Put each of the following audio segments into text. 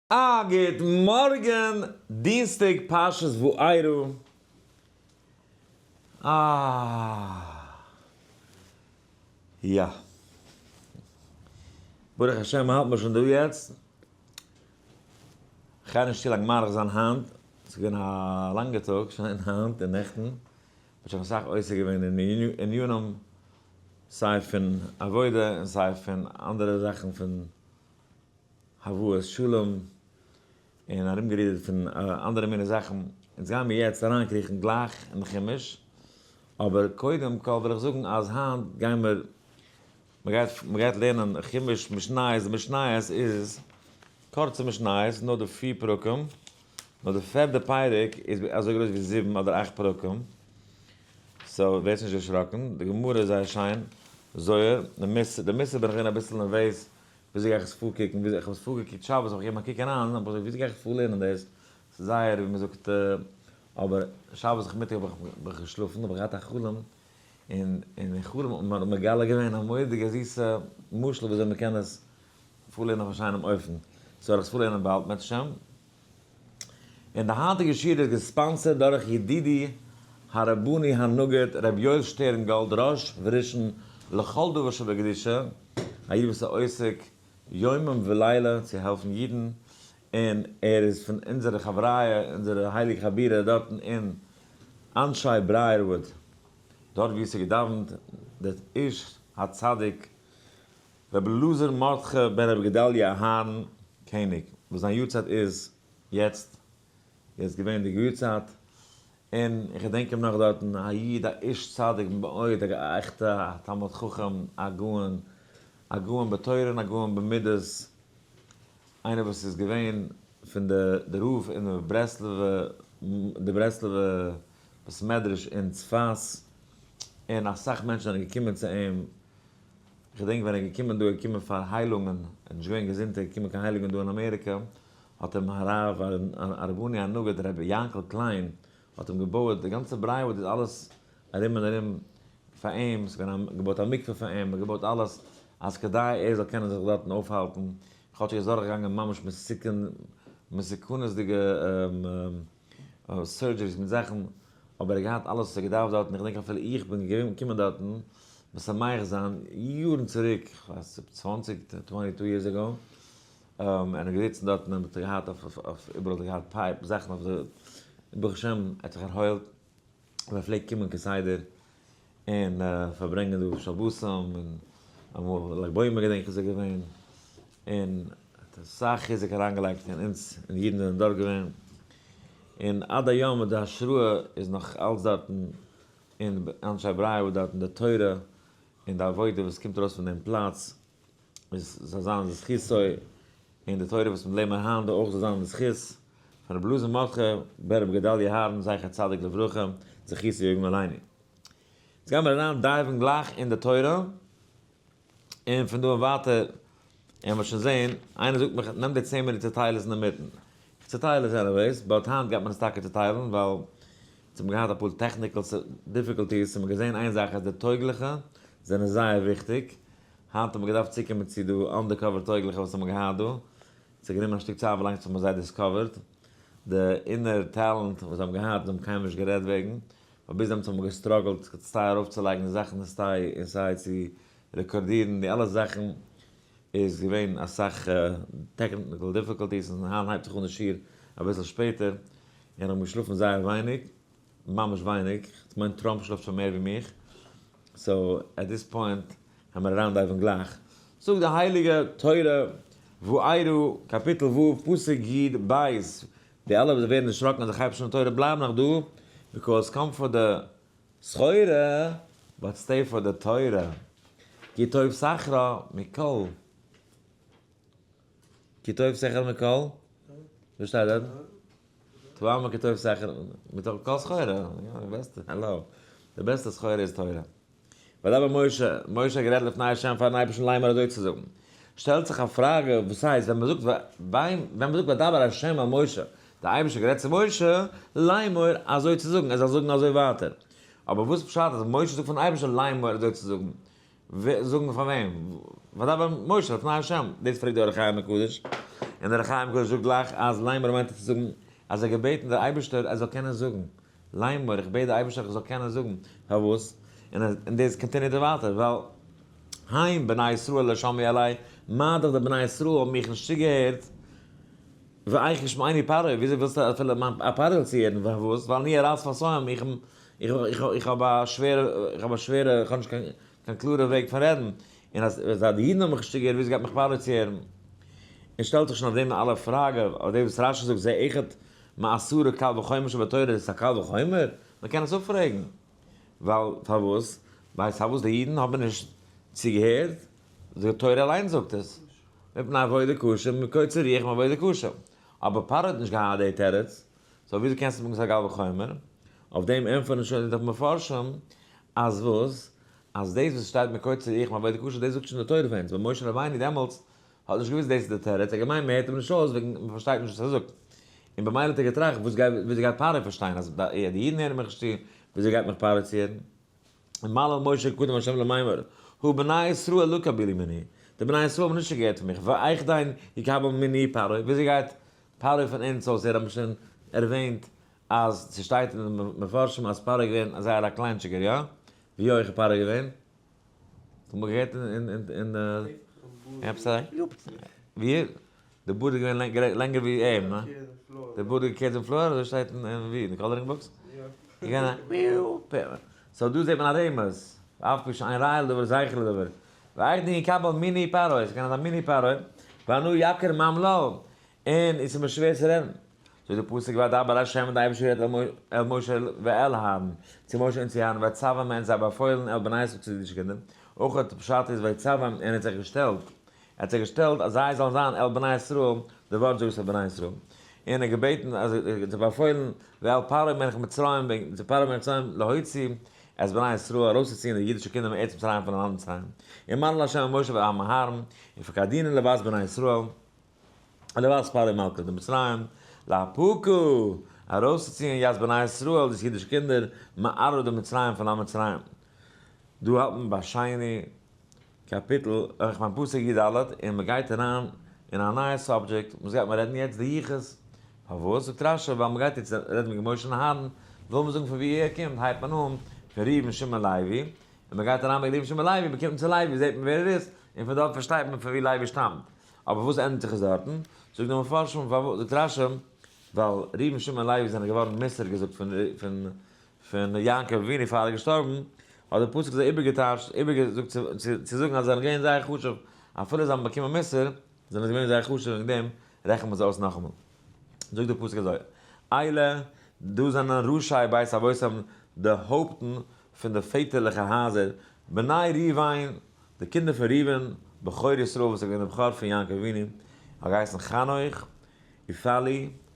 א גוט מארגן, דינסטאג פרשת וארא. אה. יא. ברוך השם האלט מיר שוין דא יעצט. כ'גיי נישט צו לאנג מאריך זיין היינט, ס'איז געווען א לאנגע טאג שוין היינט און נעכטן, מ'האט שוין אסאך עוסק געווען אין ענינים, סיי פון עבודה און סיי פון אנדערע זאכן פון הבאת שלום און ארומגערודערט פון אנדערע מיני זאכן, אונז גייען מיר יעצט אריינקריכן גלייך אין חומש, אבער קודם כל וויל איך זאגן אז היינט גייען מיר, מ'גייט מ'גייט לערנען חומש משניות, די משניות איז קורצע משניות, נאר די פיר פרקים, נאר די פערדע פרק איז אזוי גרויס ווי זיבן אדער אכט פרקים, so ווערטס נישט דערשראקן, די גמרא איז זייער שיין, זוהר, די מוסר, די מוסר בין איך געווען אביסל נערוועז וויאזוי גיי איך עס פארקוקן, וויאזוי, איך האב עס פארגעקוקט שבת, האב איך געגעבן א קוק אריין, האב איך געזאגט וויאזוי גיי איך פארלערנען דאס, ס'איז זייער ווי מ'זאגט, אבער שבת נאכמיטאג האב איך בין איך געשלאפן, האב איך געהאט א חלום, און אין חלום האט מען מיר מגלה געווען א מורא'דיגע זיסע משל וויאזוי מ'קען עס פארלערנען אויף א שיינעם אופן, so וועל איך עס פארלערנען באלד בעזהשי"ת. און די היינטיגע שיעור איז געספאנסערט דורך ידידי הרבני הנגיד ר' יואל שטערנגאלד ראש וראשון לכל דבר שבקדושה, א איד וואס איז עוסק יומם ולילה צו העלפן אידן, און ער איז פון אונזערע חבריא, אונזערע הייליגע חבורה דארטן אין אנשי ברייערוואוד, דארט וואו עס איז געדאווענט דער איש הצדיק רבי אלעזר מרדכי בן רבי גדליה אהרן קעניג, וואס זיין יארצייט איז יעצט, יעצט געווען די יארצייט, און איך געדענק אים נאך דארטן, א איד א איש צדיק מאוד, א עכטע א תלמיד חכם, א גאון, א גאון בתורה און א גאון במידות, איינער וואס איז געווען פון די די רב אין די ברסלב'ע די ברסלב'ע בית מדרש אין צפת, און אסאך מענטשן זענען געקומען צו אים. כ'געדענק ווען ער איז געקומען דא, ער איז געקומען פאר היילונגען, ער איז נישט געווען געזונט, ער איז געקומען קיין היילונגען דא אין אמעריקע, האט אים הרב הרבני הנגיד רבי יענקל קליין האט אים געבויעט, די גאנצע ברייווארד איז אלעס ארום און ארום פאר אים, ס'איז געווען א געבויט א מקווה פאר אים, מ'האט געבויט אלעס אז כדי ער זאל קענען זיך דארטן אויפהאלטן, כאטש ער איז דורכגעגאנגען ממש מסוכן מסוכנות'דיגע surgeries מיט זאכן, אבער ער האט געהאט אלעס וואס ער האט געדארפט דארטן, איך געדענק אפילו איך בין געקומען דארטן משמח זיין יארן צוריק, כ'ווייס 20, 22 years ago, און ער האט געזיצן דארטן און האט געהאט אויף איבעראל האט ער געהאט pipe זאכן אויף די, ברוך השם ער האט זיך ערהוילט, און ער פלעגט קומען כסדר און פארברענגען דא שבתים און אמאל לג בעומר געדענק איך איז ער געווען, און האט אסאך חיזוק אריינגעלייגט אין אונז און אידן זענען דארט געווען, און עד היום די השראה איז נאך אלץ דארטן אין אנשי ברייווארד דארטן די תורה און די עבודה וואס קומט ארויס פון דעם פלאץ איז זאל זיין לזכותו, און די תורה וואס מיר לערנען היינט דא אויך זאל זיין לזכות פון רבי אלעזר מרדכי בן רבי גדליה אהרן זכר צדיק לברכה זכותו יגן עלינו. יעצט גיימיר אריין dive ן גלייך אין די תורה. און פון דא און ווייטער וועלן מיר שוין זעהן, איינער זאגט מיך נעם די 10 מינוט צוטייל עס אינדערמיטן, איך צוטייל עס anyways, but היינט גייט מען עס טאקע צוטיילן ווייל אונז האבן געהאט אפאר technical difficulties, האבן מיר געזעהן איין זאך אז די טויגליכע זענען זייער וויכטיג, היינט האבן מיר געדארפט צוקומען צו די undercover טויגליכע וואס האבן מיר געהאט דא, ס'האט גענומען א שטיק צייט ווילאנג ס'האט מען זיי discovered, די inner talent וואס זיי האבן געהאט, זיי האבן קיינמאל נישט גערעדט וועגן, ווייל ביז דעמאלטס האבן מיר גע struggle ט סיי ארויפצולייגן די זאכן און סיי און סיי צו רעקארדירן די אלע זאכן איז געווען אסאך technical difficulties און היינט הייבט זיך אן די שיעור אביסל שפעטער און איך האב געשלאפן זייער ווייניג, ממש ווייניג, כ'מיין טראמפ שלאפט שוין מער ווי מיך, so at this point העמער אריין dive ן גלייך. זאגט די הייליגע תורה, וארא, קאפיטל ו', פסוק י ב, די אלע וואס ווערן דערשראקן אז איך הייב שוין תורה בלייב נאך דא, because come for די סחורה, but stay for די תורה, כי טוב שכרה מכל, כי טוב שכר מכל, וואס שטייט דארט? טועמה כי טוב שכר מכל סחורה, יא די בעסטע, האלא, די בעסטע סחורה איז תורה. וידבר משה, משה האט גערעדט לפני ה' פארן אייבערשטן לאמר אזוי צו זאגן. שטעלט זיך א פראגע, וואס הייסט ווען מען זאגט ווען מען זאגט וידבר ה' אל משה, דער אייבערשטער האט גערעדט צו משה, לאמר אזוי צו זאגן, ער זאל זאגן אזוי ווייטער. אבער וואס פשט אז משה זאגט פארן אייבערשטען לאמר אזוי צו זאגן? זאגן פאר וועם? וידבר משה לפני ה', דאס פרעגט דער אור החיים הקדוש. און דער חיים הקדוש זאגט גלייך אז לאמר מיינט ער צו זאגן אז ער האט געבעטן דער אייבערשטער ער זאל קענען זאגן. לאמר, איך בעט די אייבערשטער איך זאל קענען זאגן. פארוואס? און דאס continue ט ער ווייטער, ווייל הן בני ישראל לא שמעו אלי, מה דאך די בני ישראל האבן מיך נישט צוגעהערט, ואיך ישמעני פרעה, וויאזוי ווילסטו אפילו מיין א פרעה זאל צוהערן, פארוואס? ווייל אני ערל שפתים, איך איך איך האב א שווערע, איך האב א שווערע, איך האב נישט קיין קיין קלארע וועג פון רעדן, און אז די אידן האבן מיך נישט צוגעהערט, וויאזוי גייט מיך פרעה צוהערן? און שטעלט זיך שוין אויף דעם אלע פראגע, אויף דעם וואס רשי זאגט זה אחד מעשרה קל וחומר שבתורה, איז עס א קל וחומר? מען קען עס אפפרעגן. ווייל פארוואס? ווייסט פארוואס די אידן האבן נישט צוגעהערט? די תורה אליין זאגט עס, מפני עבודה קשה, מקוצר רוח מעבודה קשה. אבער פרעה האט נישט געהאט די תירוץ, so וויאזוי קענסטו זאגן ס'איז א קל וחומר? אויף דעם ענטפערן שוין די מפרשים אז וואס? אז דאס וואס שטייט מקוצר רוח מעבודה קשה דאס זאגט שוין די תורה פאר אונז, ווייל משה רבינו דעמאלטס האט נישט געוואוסט דאס איז די תירוץ, ער האט געמיינט מען הערט אים נישט אויס וועגן מען פארשטייט נישט וואס ער זאגט. און במילא האט ער געטראכט וואס גייט וויאזוי גייט פרעה פארשטיין אז די אידן הערן מיך נישט צו, וויאזוי גייט מיך פרעה צוהערן? און מלל משה קדם השם למימר, הא בני ישראל לא קבילו מני, די בני ישראל האבן נישט געהערט פון מיך, ואיך דיין יקבל מני פרעה, וויאזוי גייט פרעה פון אונז אויסהערן, האבן שוין ערווענט אז ס'שטייט אין די מפרשים אז פרעה איז געווען זייער א קליינטשיגער, יא? ווי הויך איז פרעה געווען? האט מען געהערט אין עפעס א ווי די בארד איז געווען לענגער ווי אים, נא? די בארד איז געקערט צום floor, אזוי שטייט אין ווי? אין די coloring books? So דא זעט מען א רמז, ואף פי שאין ראיה לדבר זכר לדבר, ואיך דין יקבל מיני פרעה, ס'קען זיין א מיני פרעה, ואנא יקר ממלל, און עס איז מיר שווער צו רעדן. זאגט דער פסוק וידבר ה' און דער אייבערשטער רעדט אל משה ואל אהרן, צו משה און צו אהרן, ויצום און זיי באפוילן אל בני ישראל צו די אידישע קינדער, אויך די פשט איז ויצום און ער האט זיך געשטעלט, ער האט זיך געשטעלט אז זיי זאלן זיין אל בני ישראל, די ווארט זאגט עס אל בני ישראל, און ער האט געבעטן אז ער האט זיי באפוילן ואל פרעה מלך מצרים וועגן צו פרעה מלך מצרים להוציא את בני ישראל ארויסצוציען די אידישע קינדער מארץ מצרים פון לאנד מצרים, ומלל ה' אל משה ואל אהרן, ופקדוני לבת בני ישראל. לבית פרעה מלכא דמצרים, לאפוקא, ארויסצוציען ית בני ישראל, דאס אידישע קינדער, מארעא דמצרים פון לאנד מצרים. דא האלט מען ביי שני קאפיטל, איך מיין פסוק י ד, און מען גייט אריין אין א נייע subject, וואס גייט מען רעדן יעצט? די יחוס. פארוואס? זאגט רשי, ווייל מען גייט יעצט רעדן וועגן משה און אהרן, וויל מען זאגן פון וואו ער קומט, הייבט מען אן פון ראובן שמעון לוי, און מען גייט אריין ביי ראובן שמעון לוי, מען קומט צו לוי זעט מען ווער ער איז, און פון דארט פארשטייט מען פון וואו לוי שטאמט. אבער וואס ענדערט זיך עס דארטן? זאגט די מפרשים, פארוואס זאגט רשי, ווייל ראובן שמעון לוי זענען געווארן מוסר געזאגט פון פון פון יעקב אבינו פאר ער איז געשטארבן, האט דער פסוק זיי איבערגעטייטשט, איבערגעזאגט צו צו זאגן אז זיי זענען געווען זייער חשוב, אפילו זיי האבן באקומען מוסר, זענען זיי געווען זייער חשוב, וועגן דעם רעכנט מען זיי אויס נאכאמאל. זאגט דער פסוק אזוי, אלה, דא זענען ראשי בית אבותם, די הויפטן פון די פעטערליכע הייזער, בני ראובן, די קינדער פון ראובן, בכור ישראל וואס איז געווען דער בכור פון יעקב אבינו, האט געהייסן חנוך, ופלוא,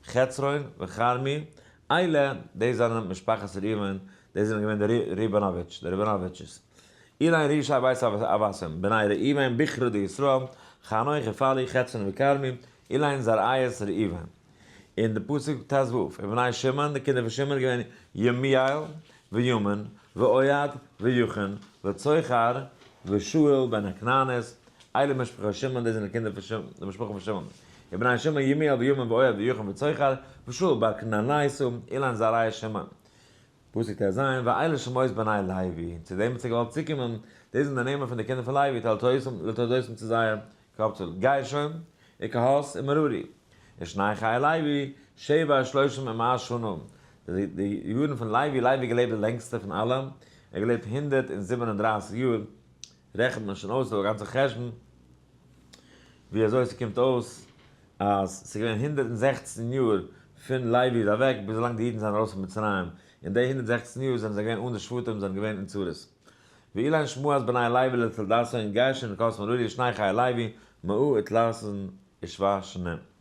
חצרון, וכרמי, אלה, דאס זענען משפחת ראובן, דאס זענען געווען די ריבאנאוויטש, די ריבאנאוויטשעס. אלו ראשי בית אבותם, בני ראובן, בכרא דישראל, חנוך, ופלוא, חצרון וכרמי, אלו זרעיות ראובן. און די פסוק ט ו, ובני שמעון, די קינדער פון שמעון איז געווען ימואל, וימין, ואוהד, ויכין, וצוחר, ושאול בן הכנענית, אלה משפחת שמעון, דאס זענען די קינדער פון שמעון, די משפחה פון שמעון. ובני שמעון, ימואל, וימין, ואוהד, ויכין, וצוחר, ושאול בר כנענית, אלו זרעי שמעון. פסוק ט ז, ואלה שמות בני לוי, צו דעם האט זיך געוואלט צוקומען, דאס זענען די נעמען פון די קינדער פון לוי, לתולדותם צו זייער קאפצאל, גרשון, וקהת, ומררי. ושני חיי לוי, שבע ושלושים ומאה שנה. די יארן פון לוי, לוי האט געלעבט די לענגסטע פון אלע, ער האט געלעבט 137 יאר, רעכנט מען שוין אויס דא א גאנצע חשבון, ווי אזוי ס'קומט אויס אז ס'איז געווען 116 יאר פון לוי איז אוועק ביז ווילאנג די אידן זענען ארויס פון מצרים, אין די 116 יאר זענען זיי געווען אן די שבטים זענען געווען אין צרות. ואלו שמות בני לוי לתולדותם גרשון וקהת ומררי שני חיי לוי מאה ותלתין ושבע שנים.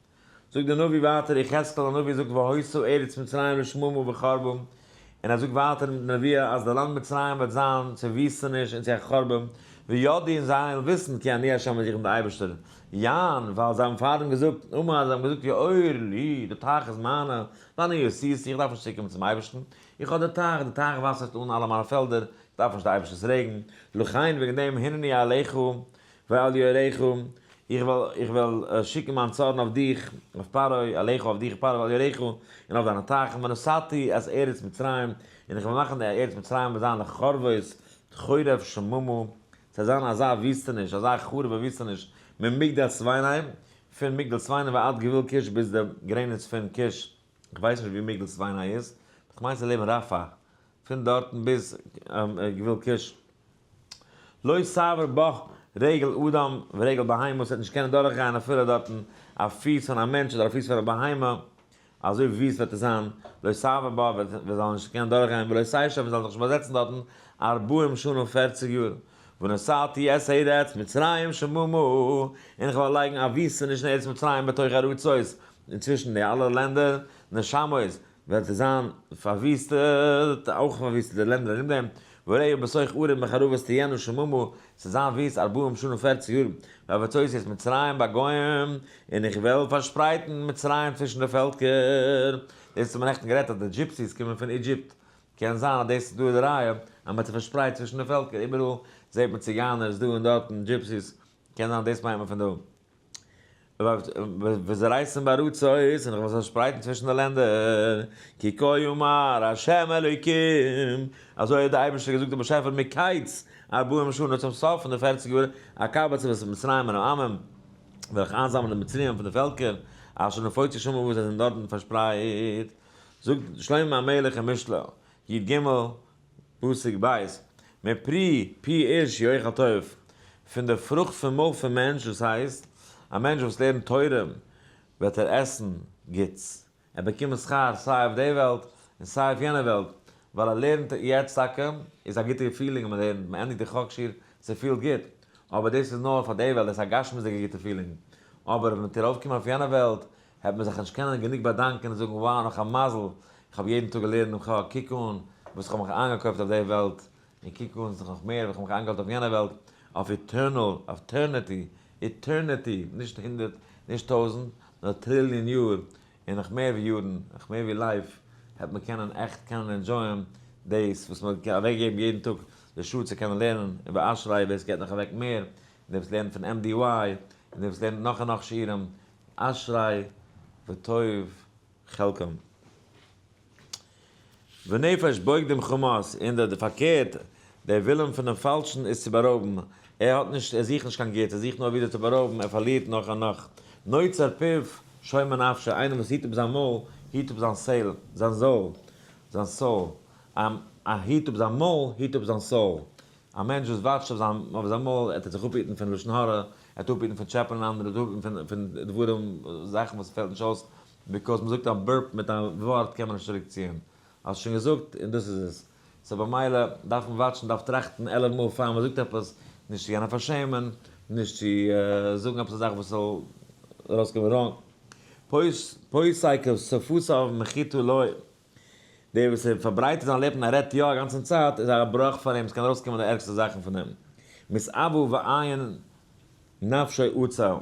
זאגט דער נביא ווייטער, יחזקאל הנביא זאגט והיתה ארץ מצרים לשממה וחרבה, און ער זאגט ווייטער אין די נבואה אז די לאנד מצרים וועט זיין צו וויסטעניש און צו א חרבה, וידעו און זיי וועלן וויסן כי אני ה' אז איך בין דער אייבערשטער, יען, ווייל זיי האבן פארדעם געזאגט, אמר, זיי האבן געזאגט יאור לי, די טייך איז מיינע, ואני עשיתי, איך דארף נישט צוקומען צום אייבערשטן, איך האב די טייך, די טייך וואסערט אן אלע מיינע פעלדער, איך דארף נישט די אייבערשטער'ס רעגן, לכן וועגן דעם הנני אליך ואל יאורך. איך וועל, איך וועל שיקן מיין צארן אויף דיך, אויף פרעה, עליך אויף דיך פרעה ועל ירך, און אויף דיינע טייכן, ונתתי את ארץ מצרים, און איך וועל מאכן די ארץ מצרים וועט זיין לחרבות חורב שממה, ס'וועט זיין אזא וויסטעניש, אזא חרוב'ע וויסטעניש, ממגדל סביני, פון מגדל סביני ועד גבול כוש ביז די גרעניץ פון כוש, איך ווייס נישט ווי מגדל סביני איז, איך מיין ס'איז לעבן רפה, פון דארטן ביז גבול כוש. לא תעבור בה רגל אדם ורגל בהמה, ס'וועט נישט קענען דורכגיין אפילו דארטן א פיס פון א מענטש אדער א פיס פון א בהמה, אזוי וויסט וועט עס זיין, לא תעבור בה וועט זאל נישט קענען דורכגיין, ולא תשב מען זאל זיך נישט באזעצן דארטן ארבעים שנה 40 יאר, ונתתי את ארץ מצרים שממה, און איך וועל לייגן א וויסטעניש אין ארץ מצרים בתוך ארצות, אינצווישן די אלע לענדער, נשמות, וועט עס זיין פארוויסטעט, אויך פארוויסטעט די לענדער ארום דעם, וראה בתוך ערים וחרבות תהיינה שממה, ס'וועט זיין וויסט ארבעים שנה 40 יאר, והפצותי את מצרים בגוים, און איך וועל פארשפרייטן מצרים צווישן די פעלקער. דאס האט מען נעכטן גערעדט אז די gypsies קומען פון Egypt, קען זיין אז דאס איז דא די ראיה אז מען האט זיי פארשפרייט צווישן די פעלקער, איבעראל זעט מען ציגיינערס דא און דארטן, gypsies, קען זיין דאס מיינט מען פון דא. וזריתים בארצות, און איך וועל זיי פארשפרייטן צווישן די לענדער, כי כה אמר ה' אלוקים, אזוי האט דער אייבערשטער געזאגט דער באשעפער מקץ ארבעים שנה צום סוף פון די 40 יאר, אקבץ את מצרים מן העמים, וועל איך איינזאמלען די מצריים פון די פעלקער, אשר נפוצו שמה וואס זיי זענען דארטן פארשפרייט. זאגט שלמה המלך אין משלי, י ג, פסוק ב', מפרי פי איש יאכל טוב, פון די פרוכט פון מויל פון מענטש, דאס הייסט, א מענטש וואס לערנט תורה, וועט ער עסן גוטס, ער באקומט שכר סיי אויף די וועלט און סיי אויף יענע וועלט, ווייל ער לערנט יעצט טאקע, איז א גוטע feeling ווען מען לערנט, מען ענדיגט די חק שיעור, ס'פילט גוט, אבער דאס איז נאר פאר די וועלט, דאס איז א גשמיות'דיגע גוטע feeling, אבער ווען מען טוט ארויפקומען אויף יענע וועלט, העט מען זיך נישט קענען גענוג באדאנקען און זאגן wow נאך א מזל איך האב יעדן טאג געלערנט דעם חק, קוק אן וואס איך האב מיך איינגעקויפט אויף די וועלט, און קוק אן ס'איז נאך מער וואס איך האב מיך איינגעקויפט אויף יענע וועלט, אויף eternal, אויף eternity, eternity, נישט הונדערט, נישט טויזנט, נאר טריליאן יאר, און נאך מער ווי יארן, נאך מער ווי life, העט מען קענען עכט קענען enjoy ען דאס וואס מען האט אוועקגעגעבן יעדן טאג די שעה צו קענען לערנען, און ואשרי ווער ס'געט נאך אוועק מער, און דער וואס לערנט פון MDY, און דער וואס לערנט נאך און נאך שיעורים, אשרי וטוב חלקם. ונפש בוגדים חמס, און די פארקערט, דער ווילען פונעם פאלשן איז צו בארויבן, ער האט נישט, ער זוכט נישט קיין גוטס, ער זוכט נאר וויאזוי צו בארויבן, ער פארלירט נאך און נאך. נוצר פיו שומר נפשו, איינער וואס היט אפ זיין מויל, היט אפ זיין זעל, זיין soul, זיין soul. א היט אפ זיין מויל, היט אפ זיין soul. א מענטש וואס watch ט אויף זיין מויל, ער טוט זיך אפהיטן פון לשון הרע, ער טוט אפהיטן פון טשעפענען אנדערע, ער טוט אפהיטן פון דברים, זאכן וואס פעלט נישט אויס, because מ'זאגט א burp מיט א ווארט קען מען נישט צוריק ציען. האסט שוין געזאגט און דאס איז עס. so במילא דארף מען watch ן, דארף טראכטן 11 מאל פאר מ'זאגט עפעס, נישט צו יענעם פארשעמען, נישט צו זאגן עפעס א זאך וואס זאל ארויסקומען wrong. פוסק שפתיו מחיתה לו. דער וואס ער פארברייטערט זיין ליפן, ער רעדט יא א גאנצן צייט, איז א בראך פאר אים, עס קען ארויסקומען די ערגסטע זאכן פון אים. מתאוה ואין נפשו עצל.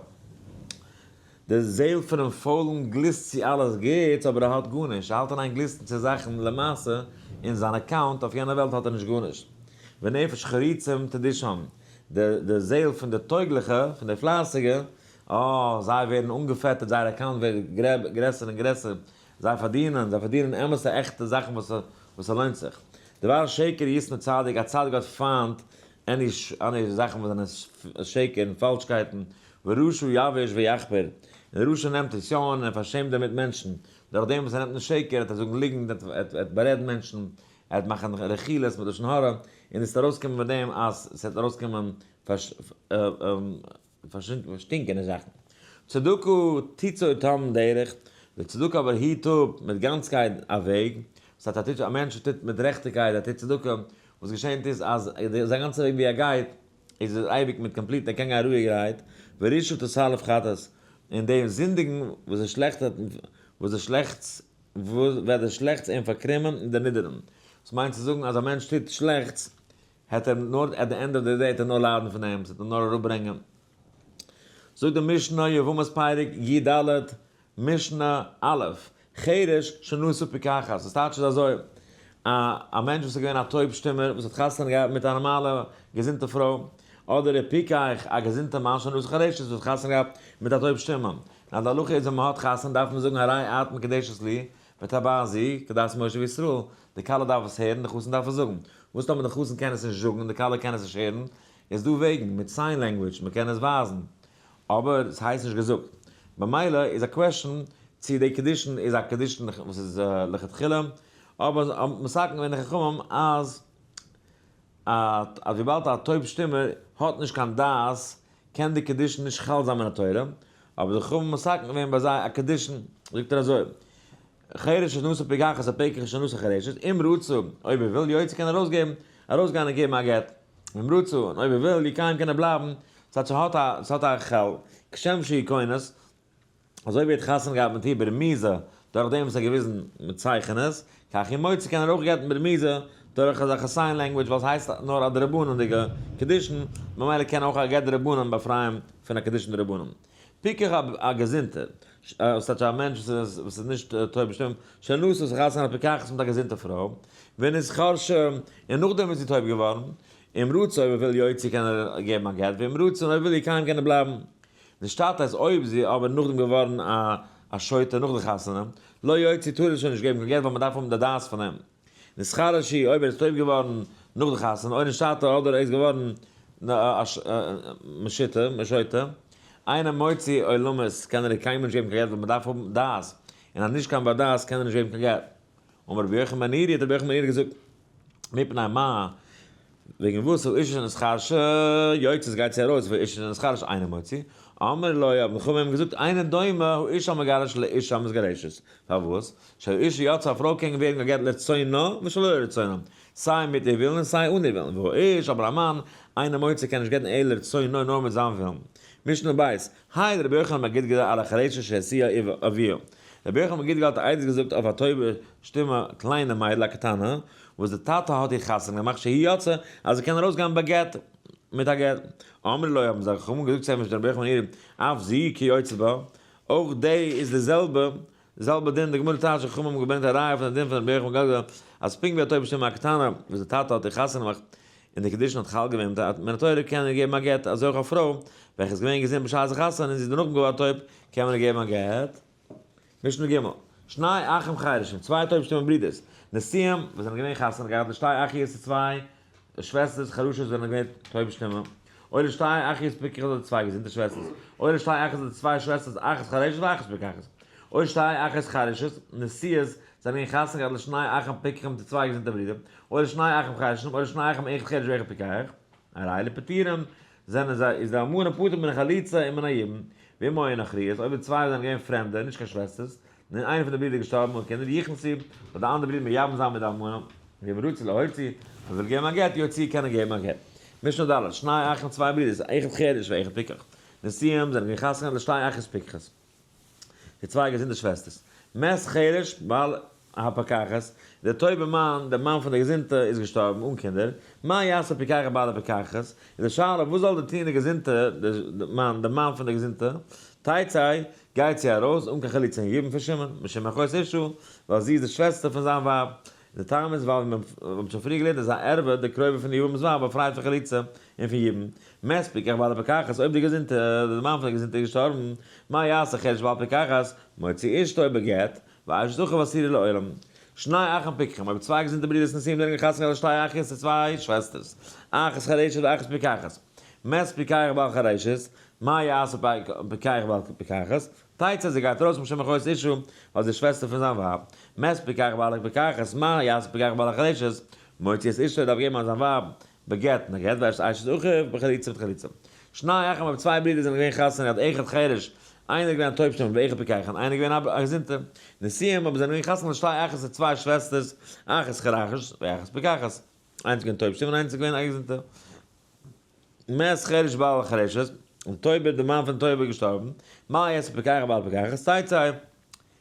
די זעל פונעם פוילן גליסט צו אלעס גוטס, אבער ער האט גארנישט, ער האלט אין איין גליסטן צו זאכן, למעשה אין זיין account אויף יענע וועלט האט ער נישט גארנישט. ונפש חרוצים תדשן. די זעל פון די טויגליכע, פון די פלייסיגע, אה, זיי ווערן אנגעפעטערט, זייער account ווערט גרעסער און גרעסער, זיי פארדינען, זיי פארדינען אמת'ע עכטע זאכן וואס ס'לוינט זיך. דבר שקר ישנא צדיק, א צדיק האט פיינט any זאכן וואס זענען שקר און פאלשקייטן, ורשע יבוש ויחפר, און רשע נעמט עס יא אן און ער פארשעמט דערמיט מענטשן, דורך דעם וואס ער נעמט נישט שקר, ער וועט זאגן ליגנט, ער וועט בארעדן מענטשן, ער וועט מאכן רכילות מיט לשון הרע, און עס וועט ארויסקומען מיט דעם אז עס וועט ארויסקומען פארשטינקענע זאכן. צדקה תצור תם דרך, די צדקה אבער היט אפ מיט גאנצקייט א וועג, וואס הייסט א מענטש טוט מיט רעכטיגקייט, ער טוט צדקה, וואס געשענט איז אז זיין גאנצע וועג ווי ער גייט איז ער אייביג מיט complete, ער קען גיין רואיגערהייט, ורשעה תסלף חטאת, און דעם זינדיגן וואס איז שלעכט וואס די שלעכטס וועט די שלעכטס אים פארקרומען און דערנידערן. דאס מיינט צו זאגן אז א מענטש טוט שלעכטס העט ער נאר at the end of the day העט ער נאר ליידן פון דעם, ס'וועט אים נאר אראפברענגען. זאגט די משנה, יבמות פרק י ד, משנה א', חרש שנשא פיקחת, דאס טייטש איז אזוי, א א מענטש וואס איז געווען א טויב שטומער וואס האט חתונה געהאט מיט א נארמאלע געזונטע פרוי, אדער פיקח, א געזונטע מאן שנשא חרשת וואס האט חתונה געהאט מיט א טויב שטימע. נאר די הלכה איז ווען מען האט חתונה דארף מען זאגן הרי את מקודשת לי בטבעת זו כדת משה וישראל, די כלה דארף עס הערן, די חתן דארף עס זאגן. וואס טאמער די חתן קען עס נישט זאגן און די כלה קען עס נישט הערן, איז דא וועגן, מיט sign language, מען קען עס ווייזן. אבער עס הייסט נישט געזאגט. במילא איז א question צו די קידושין איז א קידושין וואס איז לכתחילה, אבער מתקן געווען די חכמים אז אז וויבאלד א טויב שטימער האט נישט קיין דעת קען די קידושין נישט חל זיין מן התורה, אבער די חכמים מתקן געווען ביי זיי א קידושין, זאגט ער אזוי, חרש שנשא פיקחת ופיקח שנשא חרשת, אם רצה, אויב ער וויל, יוציא קען ער ארויסגעבן, ארויסגיין און געבן א גט, אם רצה, און אויב ער וויל, יקיים קען ער בלייבן, ס'הייסט ס'האט א חל, כשם שהיא כונס, אזוי ווי ער האט חתונה געהאט מיט איר ברמיזה, דורך דעם וואס ער האט געוויזן מיט צייכענעס, כך היא מוציא קען ער אויך גט'ן ברמיזה, דורך אזעלכע sign language ווייל ס'הייסט נאר א דרבנן'דיגע קידושין, ממילא קען אויך א גט דרבנן באפרייען פון א קידושין דרבנן. פיקח א געזונטער, ס'טייטש א מענטש וואס איז נישט טויב שטום, שנשא וואס האט חתונה פיקחת מיט א געזונטע פרוי, ונתחרשה, און נאכדעם איז זי טויב געווארן, אם רצה אויב ער וויל יוציא קען ער געבן א גט, ואם רצה און אויב וויל יקיים קען ער בלייבן. נשתטה איז אויב זי אבער נאכדעם געווארן א שוטה נאך די חתונה, לא יוציא טאר ער שוין נישט געבן קיין גט ווייל מען דארף האבן די דעת פון אים. נתחרש הוא אויב ער איז טויב געווארן נאך די חתונה, או נשתטה אדער ער איז געווארן משוטה, משוטה, אינו מוציא עולמית קען ער קיינמאל נישט געבן קיין גט ווייל מען דארף האבן דעת, און אז נישט קיין בר דעת קען ער נישט געבן קיין גט. אמר רבי יוחנן בן נורי האט רבי יוחנן בן נורי געזאגט, מפני מה, וועגן וואס האשה שנתחרשה יוצאת גייט זי ארויס והאיש שנתחרש אינו מוציא, אמר לו האבן די חכמים געזאגט אינו דומה האיש המגרש לאישה המתגרשת, פארוואס? שהאישה יוצאה א פרוי קען ווערן גע'גט לרצונה ושלא לרצונה, סיי מיט איר ווילן און סיי אן איר ווילן, והאיש אבער א מאן אינו מוציא קען נישט גט'ן אלא לרצונו נאר מיט זיין ווילן. משנה ב', העיד רבי יוחנן בן גדגדה על החרשת שהשיאה אביה. רבי יוחנן בן גדגדה האט עדות געזאגט אויף א טויבע שטומע קליינע מיידל א קטנה וואס די טאטע האט איר חתונה געמאכט שהיא יוצאה אז זי קען ארויסגיין בגט מיט א גט. אמרו לו האבן זיי חכמים געזאגט צו אים משום רבי יוחנן בן נורי אף זו כיוצא בה אויך די איז די זעלבע די זעלבע דין, די גמרא טייטשט חכמים האבן געברענגט א ראיה פון די דין פון רבי יוחנן בן גדגדה אז פונקט ווי א טויבע שטומע א קטנה וואס די טאטע האט איר חתונה געמאכט און די קידושין האט חל געווען מיט א מן התורה קען ער געבן א גט, אזוי אויך א פרוי וועלכע איז געווען געזונט בשעת די חתונה און זי איז דערנאך געווארן טויב קען מען איר געבן א גט. משנה ג', שני אחים חרשים, צוויי טויב שטומע ברידערס, נשואים, וואס זענען געווען חתונה געהאט לשתי אחיות צו צוויי שוועסטערס חרשות זענען געווען טויב שטומע, או לשתי אחיות פיקחות אדער צוויי געזונטע שוועסטערס, או לשתי אחיות אדער צוויי שוועסטערס אחת חרשת ואחת פיקחת, או שתי אחיות חרשות, נשואות, זענען געווען חתונה געהאט לשני אחים פיקחים צו צוויי געזונטע ברידער, או לשני אחים חרשים, או לשני אחים אחד חרש ואחד פיקח, הרי אלו פטורים, זענען זיי, איז די אלמנה פטור מן החליצה און מן היבום, ואם היו נכריות, אויב די צוויי זענען געווען פרעמדע, נישט קיין שוועסטערס, און איינער פון די ברידער געשטארבן אן קינדער, יכנסו, זאל די אנדערע ברודער מייבם זיין מיט די אלמנה, ואם רצה להוציא, אויב וויל געבן א גט, יוציא, קען ער געבן א גט. משנה ד', שני אחים צוויי ברידערס, אחד חרש ואחד פיקח. נשואים, זענען געווען חתונה לשתי אחיות פיקחות. די צוויי געזונטע שוועסטערס. מת חרש בעל הפיקחת, דער טויבער מאן, דער מאן פון די געזונטע, איז געשטארבן אן קינדער, מה יעשה פיקח בעל הפיקחת, איז די שאלה וואס זאל דער טון די געזונטע, דער מאן, דער מאן פון די געזונטע, תצא, גייט זי ארויס אן קיין חליצה און יבום פון שמעון, משום אחות אשה, ווייל זי איז די שוועסטער פון זיין ווייב. און די טעם איז ווייל ווי מען האט שוין פריער געלערנט איז א ערווה די קרובה פון די יבם'ס ווייב באפרייט פון חליצה און פון יבום. מת פיקח בעל הפיקחת, אויב די געזונטע, די מאן פון די געזונטע איז געשטארבן, מה יעשה חרש בעל פיקחת, מוציא אשתו בגט, ואשת אחיו אסורה לעולם. שני אחים פיקחים, אויב צוויי געזונטע ברידערס נשואים זענען געחתמ'ט געווארן שתי אחיות צו צוויי שוועסטערס, אחת חרשת ואחת פיקחת. מת פיקח בעל חרשת, מה יעשה פיקח בעל פיקחת, תצא זי גייט ארויס משום אחות אשה, ווייל זי איז שוועסטער פון זיין ווייב. מת פיקח בעל פיקחת, מה יעשה פיקח בעל חרשת, מוציא את אשתו דארף געבן אז זיין ווייב בגט נגט ואשת אשת אחיו בחליצה מיט חליצה. שני אחים אויב צוויי ברידער זענען געווען חתונה געהאט אחד חרש, איינער איז געווען א טויב שטום ואחד פיקח און איינער איז געווען א געזונטע. נשואים אבער זענען געווען חתונה לשתי אחיות צו צוויי שוועסטערס, אחת חרשת ואחת פיקחת. איינס איז געווען טויב שטום און איינס איז געווען א געזונטע. מת חרש בעל חרשת, און טויבער דער מאן פון טויבער איז געשטארבן, מה יעשה פיקח בעל פיקחת, תצא,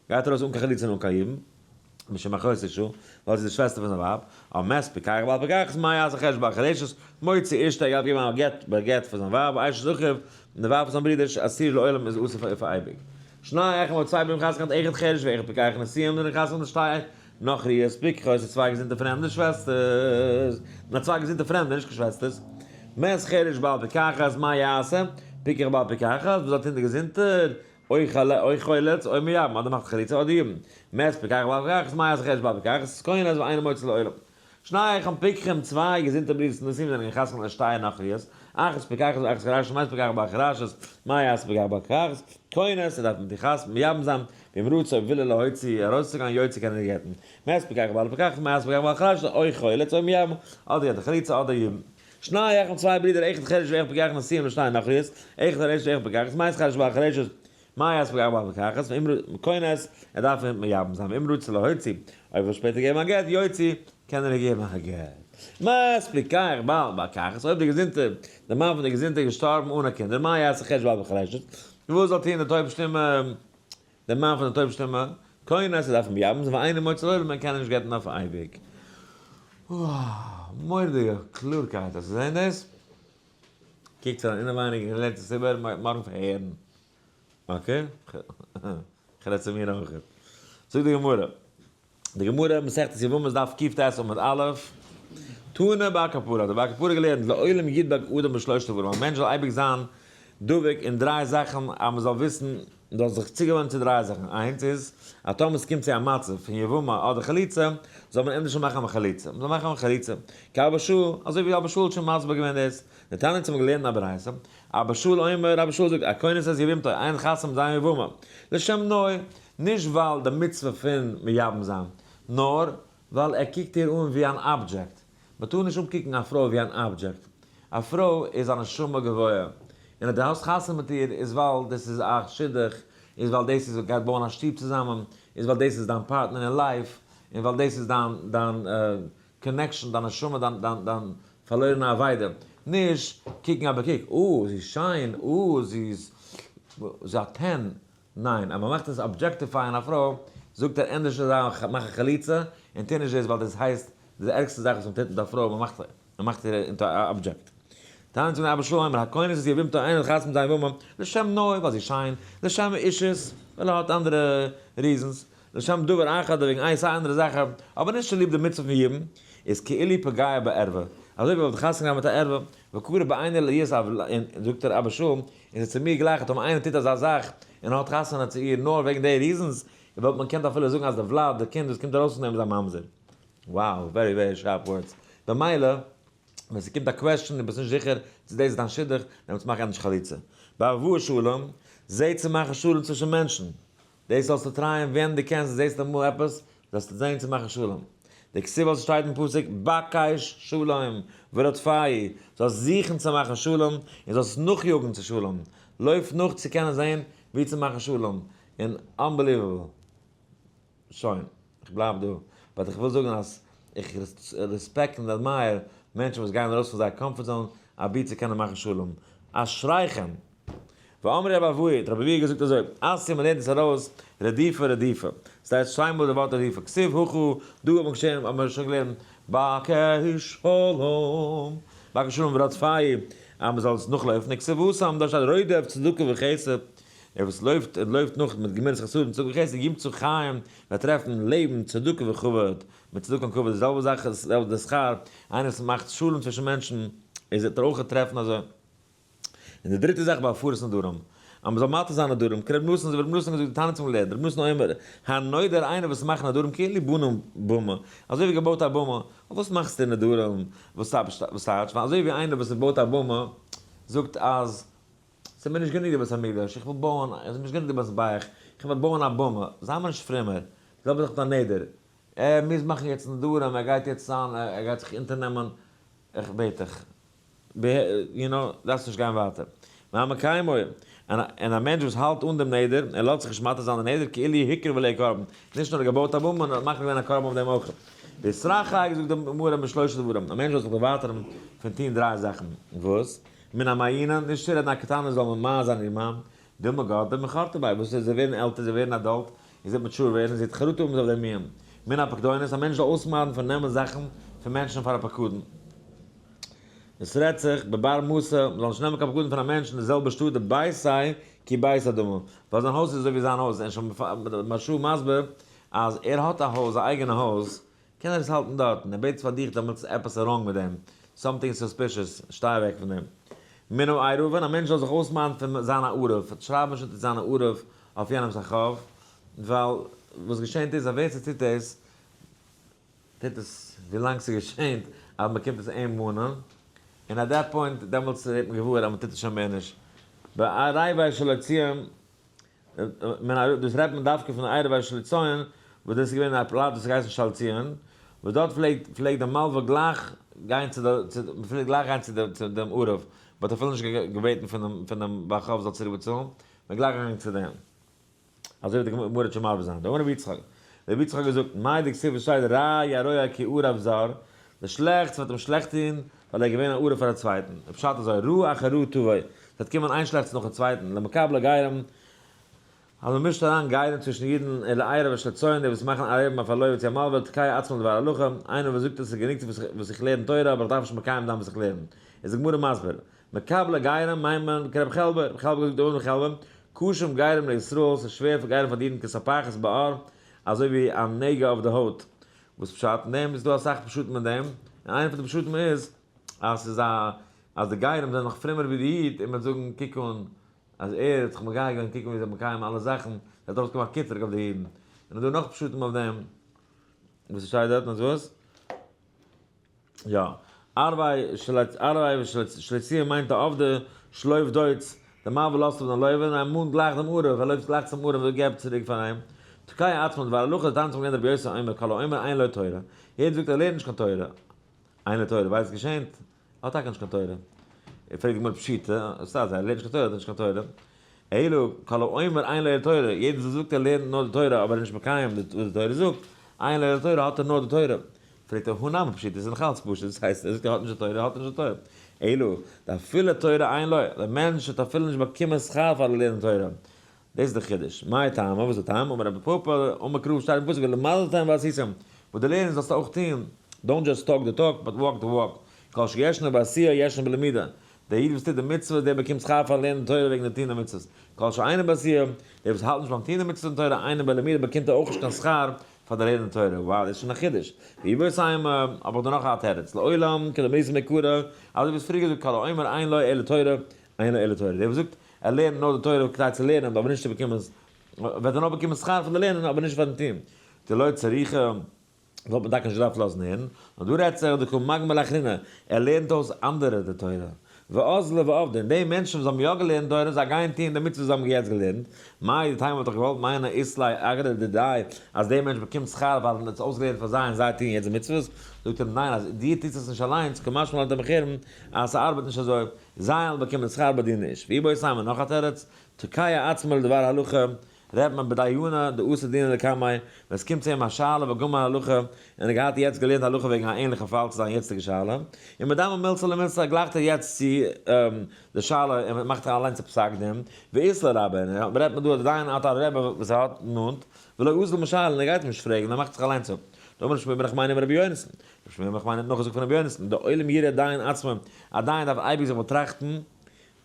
גייט ארויס אן קיין חליצה און אן קיין יבום, משום אחות אשה, ווייל זי איז די שוועסטער פון זיין ווייב, אבער מת פיקח בעל פיקחת, מה יעשה חרש בעל חרשת, מוציא אשתו, ער גייט געבן א גט בגט פאר זיין ווייב, ואשת אחיו, און די ווייב פון זיין ברודער, אסורה לעולם איז אסור פאר אייביג. שני אחים אויב צוויי ברידער חתונה געהאט אחד חרש ואחד פיקח נשואים זענען חתונה שתי נכריות פיקחות צוויי געזונטע פרעמדע שוועסטערס, נאר צוויי געזונטע פרעמדע נישט קיין שוועסטערס. מת חרש בעל פיקחת, מה יעשה? פיקח בעל פיקחת, וואס זאל טון די געזונטער? אוי חולץ, אוי מייבם, אדער מאכט חליצה אדער יבום. מת פיקח בעל פיקחת, מה יעשה חרש בעל פיקחת? כונס ואינו מוציא לעולם. שני אחים פיקחים, צוויי געזונטע ברידערס נשואים זענען געחתמ'ט לשתי נכריות, אחת פיקחת ואחת חרשת, מת פיקח בעל חרשת, מה יעשה פיקח בעל פיקחת? כונס, ער דארף מיט איר חתמ'ן, מייבם זיין, ואם רצה אויב וויל ער להוציא, ארויסצוגיין, יוציא קען ער גט'ן. מת פיקח בעל פיקחת, מה יעשה פיקח בעל חרשת? או חולץ או מייבם, אדער געט ער חליצה אדער יבום. שני אחים צוויי ברידער אחד חרש ואחד פיקח נשואים לשתי נכריות, אחד חרש ואחד פיקחת, מת חרש בעל חרשת, מה יעשה פיקח בעל פיקחת? ואם כונס, ער דארף אים מייבם זיין, ואם רצה להוציא, אויב וויל שפעטער געבן א גט, יוציא, קען ער געבן א גט. מת פיקח בעל פיקחת, אויב די געזונטע, די מאן פון די געזונטע איז געשטארבן אן א קינדער, מה יעשה חרש בעל חרשת, וואס זאל טון די טויב שטימע, דער מאן פון די טויב שטימע, כונס, ער דארף מייבם זיין, ואינו מוציא לעולם, מען קען אים נישט גט'ן אויף אייביג. וואו, מורא'דיגע קלארקייט, האסט געזען דאס? קוקטס אריין אינעווייניג און לערנט עס איבער, מארגן פארהערן. okay? כ'רעד צו מיר אויכעט. זאגט די גמרא, די גמרא, מסכת יבמות דף קט עמוד א', תנא בר כפרה, האט דער בר כפרה געלערנט, לעולם ידבק אדם בשלושה דברים, א מענטש זאל אייביג זיין דבוק אין דריי זאכן, אז מען זאל וויסן, מען זאל זיך צוגעוואוינען צו דריי זאכן, איינס איז, אז טאמער עס קומט צו א מצב פון יבמה אדער חליצה, זאל מען ענדערש מאכן א חליצה, מען זאל מאכן א חליצה, כאבא שאול, אזוי ווי אבא שאול האט שוין מסביר געווען דאס, דתניא האט מען געלערנט א ברייתא, אבא שאול אומר, אבא שאול זאגט, הכונס את יבמתו, איין חתן מיט זיין יבמה, לשם נוי, נישט ווייל די מצוה פון מייבם זיין, נאר ווייל ער קוקט איר אן ווי אן אבדזשעקט. מען טאר נישט אנקוקן א פרוי ווי אן אבדזשעקט. א פרוי איז א נשמה גבוהה, און אז דו האסט חתונה מיט איר איז ווייל דאס איז א שידוך, איז ווייל דאס איז גייט בויען א שטוב צוזאמען, איז ווייל דאס איז דיין פארטנער אין life, און ווייל דאס איז דיין דיין connection, דיין נשמה, דיין דיין דיין פארלוירענע אבידה. נישט קוקן אבער קוק, אה, זי איז שיין, אה, זי איז זי האט ten, ניין, אז מ'מאכט עס objectify ען א פרוי, זאגט ער ענדערש זיי מאכן חליצה, און טוה נישט דאס ווייל דאס הייסט די ערגסטע זאך וואס מ'טוט מיט א פרוי, מ'מאכט מ'מאכט איר into א object. תניא צו אבא שאול אומר, הכונס את יבמתו איינער האט חתונה מיט זיין יבמה, לשם נוי ווייל זי איז שיין, לשם אישות ווייל ער האט אנדערע reasons, לשם דבר אחר אדער וועגן איין סיי אנדערע זאך, אבער נישט צוליב די מצוה פון יבום, איז כאילו פגע בערווה, אזוי ווי ער וואלט חתונה געהאט מיט א ערווה, וקרוב בעיני להיות אב, און זאגט ער אבא שאול, און ס'איז צו מיר גלייך אז טאמער איינער טוט אזא זאך און האט חתונה צו איר נאר וועגן די reasons, וואלט מען קענט אפילו זאגן אז די ולד, די קינד וואס קומט ארויס פון דעם איז א ממזר. Wow, very very sharp words. במילא, ווען ס'קומט א question און ביסט נישט זיכער צו דאס איז דיין שידוך, דעמאלטס מאך ענדערש חליצה. בהבאת שלום, זע צו מאכן שלום צווישן מענטשן. דאס זאלסטו try ען ווען דו קענסט, זעסט אמאל עפעס, זאלסטו זען צו מאכן שלום. דכתיב וואס שטייט אין פסוק, בקש שלום ורדפהו, זאלסט זוכן צו מאכן שלום, און זאלסט נאכיאגן צו שלום. לויף נאך צו קענען זען ווי צו מאכן שלום. און unbelievable. שוין, איך בלייב דא. but איך וויל זאגן אז איך respect און admire מענטשן וואס גייען ארויס פון זייער comfort zone אבי צו קענען מאכן שלום. אשריכם! ואמרי רבי אבהו, האט רבי אבהו געזאגט אזוי, אתיא מ'לערנט עס ארויס, רדיפה רדיפה. ס'שטייט צוויי מאל די ווארט רדיפה. כתיב הכא, דא האט מען געשען, האט מען שוין געלערנט, בקש שלום, בקש שלום ורדפהו, אז מ'זאל עס נאכלויפן, וכתיב התם, דארט שטייט רודף צדקה וחסד, דער וואס לויפט און לויפט נאך מיט גמילות חסדים צדקה וחסד ימצא חיים, וועט טרעפן לעבן, צדקה וכבוד, מיט צדקה און כבוד, די זעלבע זאך איז די שכר, איינער וואס מאכט שלום צווישן מענטשן, איז וועט ער אויך טרעפן אזוי. און די דריטע זאך בהפרת נדרים, אז מען זאל מתיר זיין נדרים, כרבי נתן, אזוי ווי רבי נתן האט געזאגט די תנא צום לערנען, רבי נתן אומר, הנודר איינער וואס מאכט נדרים כאילו בנה במה, אזוי ווי געבויט א במה, וואס מאכסטו נדרים, וואס טייטש, ווייל אזוי ווי איינער וואס בויט א במה, זאגט אז ס'איז מיר נישט גענוג די בית המקדש, איך וויל בויען, עס איז מיר נישט גענוג די בית מזבח, איך וויל בויען א במה, זיי מיר נישט פרומער, די זעלבע זאך מיט א נדר, ער מוז מאכן יעצט נדרים, ער גייט יעצט זיין, ער גייט זיך אונטערנעמען, איך בעט דיך, יו נאו, דארפסט נישט גיין ווייטער. והמקיימו, און א מענטש וואס האלט אן דעם נדר, ער לאזט זיך נישט מתיר זיין די נדר, כאילו הקריב עליה קרבן, נישט נאר ער געבויט א במה, נאר ער האט מקריב געווען א קרבן אויף דעם אויך. בהתרחק, זאגט די גמרא משלושה דברים, א מענטש זאל זיך דערווייטערן פון טון דריי זאכן, וואס? מן המעינן, נישט צו רעדן א קטנה זאל ממאס זיין איר מאן, דילמא גדלה מחרטה ביה, וואס איז, זיי ווערן עלטער, זיי ווערן adult, און זי וועט mature ווערן, זי וועט חרטה האבן אויף דעם מיאום. מן הפקדונות, א מענטש זאל אויסמיידן פון נעמען זאכן פון מענטשן פאר א פקדון. עס רעדט זיך בבר מסא, מ'זאל נישט נעמען קיין פקדון פון א מענטש אין די זעלבע שטאט דביתיה כי ביתיה דמי, ווייל זיין הויז איז אזוי ווי זיין הויז, און שוין מהרש"א מסביר אז ער האט א הויז, א אייגענע הויז, קען ער עס האלטן דארטן, ער בעט עס פאר דיך דעמאלטס איז עפעס wrong מיט דעם. Something suspicious, שטיי אוועק פון דעם. מן העירובין, א מענטש זאל זיך אויסמיידן פון זיין א ערב, שרייב נישט אונטער זיין א ערב אויף יענעמ'ס א חוב, ווייל וואס געשענט איז אז ווער ס'טוט דאס, טוט עס ווילאנג ס'געשענט אז מ'קומט עס אים מאנען, און at that point דעמאלטס ווערט מען געוואר אז מ'טוט עס שוין מער נישט. בערבי שלא ציון, דאס רעדט מען דווקא פון ערבי שלא ציון, וואס דאס איז געווען א פלאץ וואס האט געהייסן של ציון, וואס דארט פלעגט פלעגט די מלווה גלייך גיין צו די מ'פלעגט גלייך גיין צו די צו דעם ערב, מ'האט אפילו נישט געבעטן פון דעם פון דעם בעל חוב זאל צוריק באצאלן, מ'איז גלייך געגאנגען צו דעם. אזוי וועט די גמרא שוין מבאר זיין. דאמר רבי יצחק, רבי יצחק האט געזאגט, מאי דכתיב וואס שטייט רע ירוע כי ערב זר, די שלעכטס וועט אים שלעכט טון, ווייל ער איז געווען א ערב פאר א צווייטן. די פשט אזוי, רע אחר רע תבוא, ס'וועט קומען איין שלעכטס נאכן צווייטן, למקבלי גרים, אז מען מישט אריין גרים צווישן אידן, און לערב אשר לציון, די וואס מאכן ערבים אויף א לוה צו א מלווה, תקע עצמו לדבר הלכה, איינער וואס זאגט עס איז גענוג וואס איך לערן תורה, אבער איך דארף נישט מקיים זיין וואס איך לערן. איז די גמרא מסביר, מקבלי גרים מיינט מען כרבי חלבו, רבי חלבו האט געזאגט דאמר רבי חלבו, קשים גרים לישראל, ס'איז שווער פאר גרים פאר די אידן כספחת בעור, אזוי ווי א נגע אויף די הויט. וואס פשט אין דעם? איז דא אסאך פשטים אין דעם, און איינע פון די פשטים איז אז ס'איז א אז די גרים זענען נאך פרומער ווי די איד, און מ'וועט זאגן קוק אן אז ער האט זיך מגייר געווען, קוק אן ווי זיי מקיים אלע זאכן, ער האט ארויסגעמאכט קיטרוג אויף די אידן. און איז דא נאך פשטים אויף דעם וואס ס'שטייט דארט, אז וואס? יא. ערבי שלציע מיינט די עובדה שלויף דויטס, די מבול לאזט אפ דעם לויבער און ער מאנט גלייך דעם ערב, ער לויפט גלייך צום ערב און געבט צוריק פאר אים. תוקע עצמו דבר הלכה, די טענה צום געווען רבי יוסי אומר כל האומר אין לו תורה, יעדער זאגט ער לערנט נישט קיין תורה, אין לו תורה, ווייסט געשענט, ער האט טאקע נישט קיין תורה. פרעגט די גמרא פשיטא, וואס טייטש ער לערנט נישט קיין תורה האט ער נישט קיין תורה. אלא כל האומר אין לו אלא תורה, יעדער וואס זאגט ער לערנט נאר די תורה אבער ער איז נישט מקיים וואס די תורה זאגט, אין לו אלא תורה האט ער נאר די תורה. פרעגט ער הא נמי פשיטא, ס'איז נאך אלץ פשוט, דאס הייסט ער זאגט ער האט נישט די תורה, האט ער נישט די תורה. אלא דאפילו תורה אין לו, דער מענטש האט אפילו נישט באקומען שכר פארן לערנען תורה. דאס איז דער חידוש. מאי טעמא, וואס איז די טעם? אמר רבי פפא, אמר קרא שטייט אין פסוק ולמדתם ועשיתם, וואס דו לערנסט זאלסטו אויך טון, don't just talk the talk but walk the walk, כל שישנו בעשייה ישנו בלמידה, דער איד וואס טוט די מצוות דער באקומט שכר פארן לערנען תורה וועגן די טון די מצוות, כל שאינו בעשייה, דער וואס האלט נישט ביים טון די מצוות און תורה אינו בלמידה באקומט ער אויך נישט קיין שכר פאר די לערנען תורה, wow דאס איז שוין א חידוש. ואיבעית אימא, האב איך דא נאך א תירוץ, לעולם כדאמרינן מעיקרא, אזוי ווי עס פריער געזאגט כל האומר אין לו אלא תורה, אין לו אלא תורה, דער וואס זאגט ער לערנט נאר די תורה כדי צו לערנען אבער נישט צו באקומען, וועט ער נאר באקומען שכר פון די לערנען אבער נישט פארן טון, דלא צריכא. וואלט מען טאקע נישט געדארפט לאזן הערן, נאר דא רעדט זיך דקא מגמר לאחריני, ער לערנט אויס אנדערע די תורה, ואזלו ועבדו, און די מענטשן וואס האבן יא געלערנט תורה, זיי גייען טוען די מצוות וואס זיי האבן יעצט געלערנט, מהו דתימא וואלט איך געוואלט מיינען אית ליה אגרא דידיה, אז דער מענטש באקומט שכר ווייל ער האט עס אויסגעלערנט פאר זיי און זיי טוען יעצט די מצוות, זאגט ער ניין אז דו טוסט עס נישט אליינס, קא משמע לן דמחרם אז ס'ארבעט נישט אזוי, זיי וועלן באקומען שכר ביי דיר נישט, ואיבעית אימא נאך א תירוץ, תוקע עצמו לדבר הלכה, רעדט מען בדיינא דאתא דינא לקמיה, ווען עס קומט צו אים א שאלה וגמר הלכה, און ער האט געהאט יעצט געלערנט הלכה וועגן א ענליכע פאל צו זיין יעצטיגע שאלה, און מדמה מילתא למילתא גלייכט ער יעצט צו די שאלה און מאכט זיך אליינס א פסק דין, ואית ליה רבא, און רעדט מען דא אז די דיין האט א רבי וואס ער האט נאנט, ולא אזיל משאיל און ער גייט אים נישט פרעגן, ער מאכט זיך אליינס אפ. דאמר ר' שמואל בר נחמני אמר רבי יונתן, ר' שמואל בר נחמני האט נאכגעזאגט פון רבי יונתן, דעולם יראה דיין עצמו, א דיין דארף אייביג זיך באטראכטן,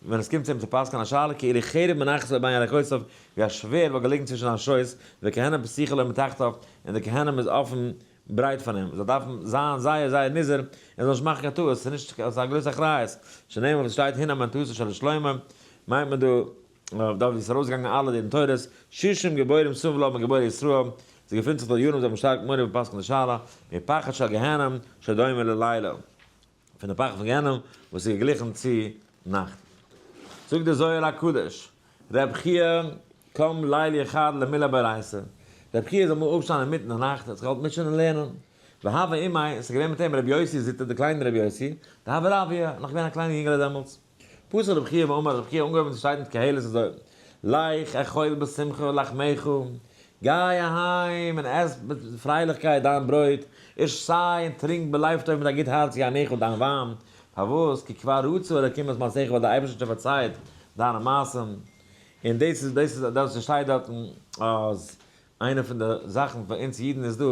ווען עס קומט צו אים צו פסק'ען א שאלה כאילו חרב מונחת לו בין ירכותיו, ווי א שווערד וואלט געליגן צווישן זיין שויס, וגיהנום פתוחה לו מתחתיו, און די גיהנום איז אפן ברייט פאר אים, זיי דארפן זיין זייער זייער נזהר ער זאל נישט מאכן קיין טעות, ס'איז נישט, ס'איז א גרויסע אחריות, שנאמר וואס שטייט הנה אמתו של שלמה, מיינט מען דא דארט ווי עס איז ארויסגעגאנגען אלע דין תורות, שישים גיבורים סביב לו מגיבורי ישראל, זיי געפינט זיך דארט יארן זיי האבן שטארק מורא פון פסק'ן די שאלה, מפחד של גיהנום שדומה ללילה. פון די פחד פון גיהנום וואס איז געגליכן צו נאכט. זאגט דער זוהר הקדוש, רב חייא קם ליל אחד למלעי באורייתא, רב חייא איז אמאל אויפגעשטאנען אינמיטן די נאכט, ער האט זיך געוואלט מוטשען אין לערנען, והוה עמיה, עס איז געווען מיט אים רבי יוסי זוטא דער קליינער רבי יוסי, דהוה רביא, נאך געווען א קליינער יונגעלע דעמאלטס. פתח רב חייא ואמר, רב חייא האט אנגעהויבן צו שטייטן קהלת אזוי, לך אכול בשמחה לחמך, גיי אהיים און עס מיט פרייליכקייט דיין ברויט, ושתה און טרינק בלב טוב מיט א גוט הארץ יינך דיין וויין, פארוואס? כי כבר רצה אלקים את מעשיך ווייל דער אייבערשטער האט שוין פארצייט דיינע מעשים, און דאס איז דאס איז דאס וואס שטייט דארטן אז איינע פון די זאכן פאר אונז אידן איז דא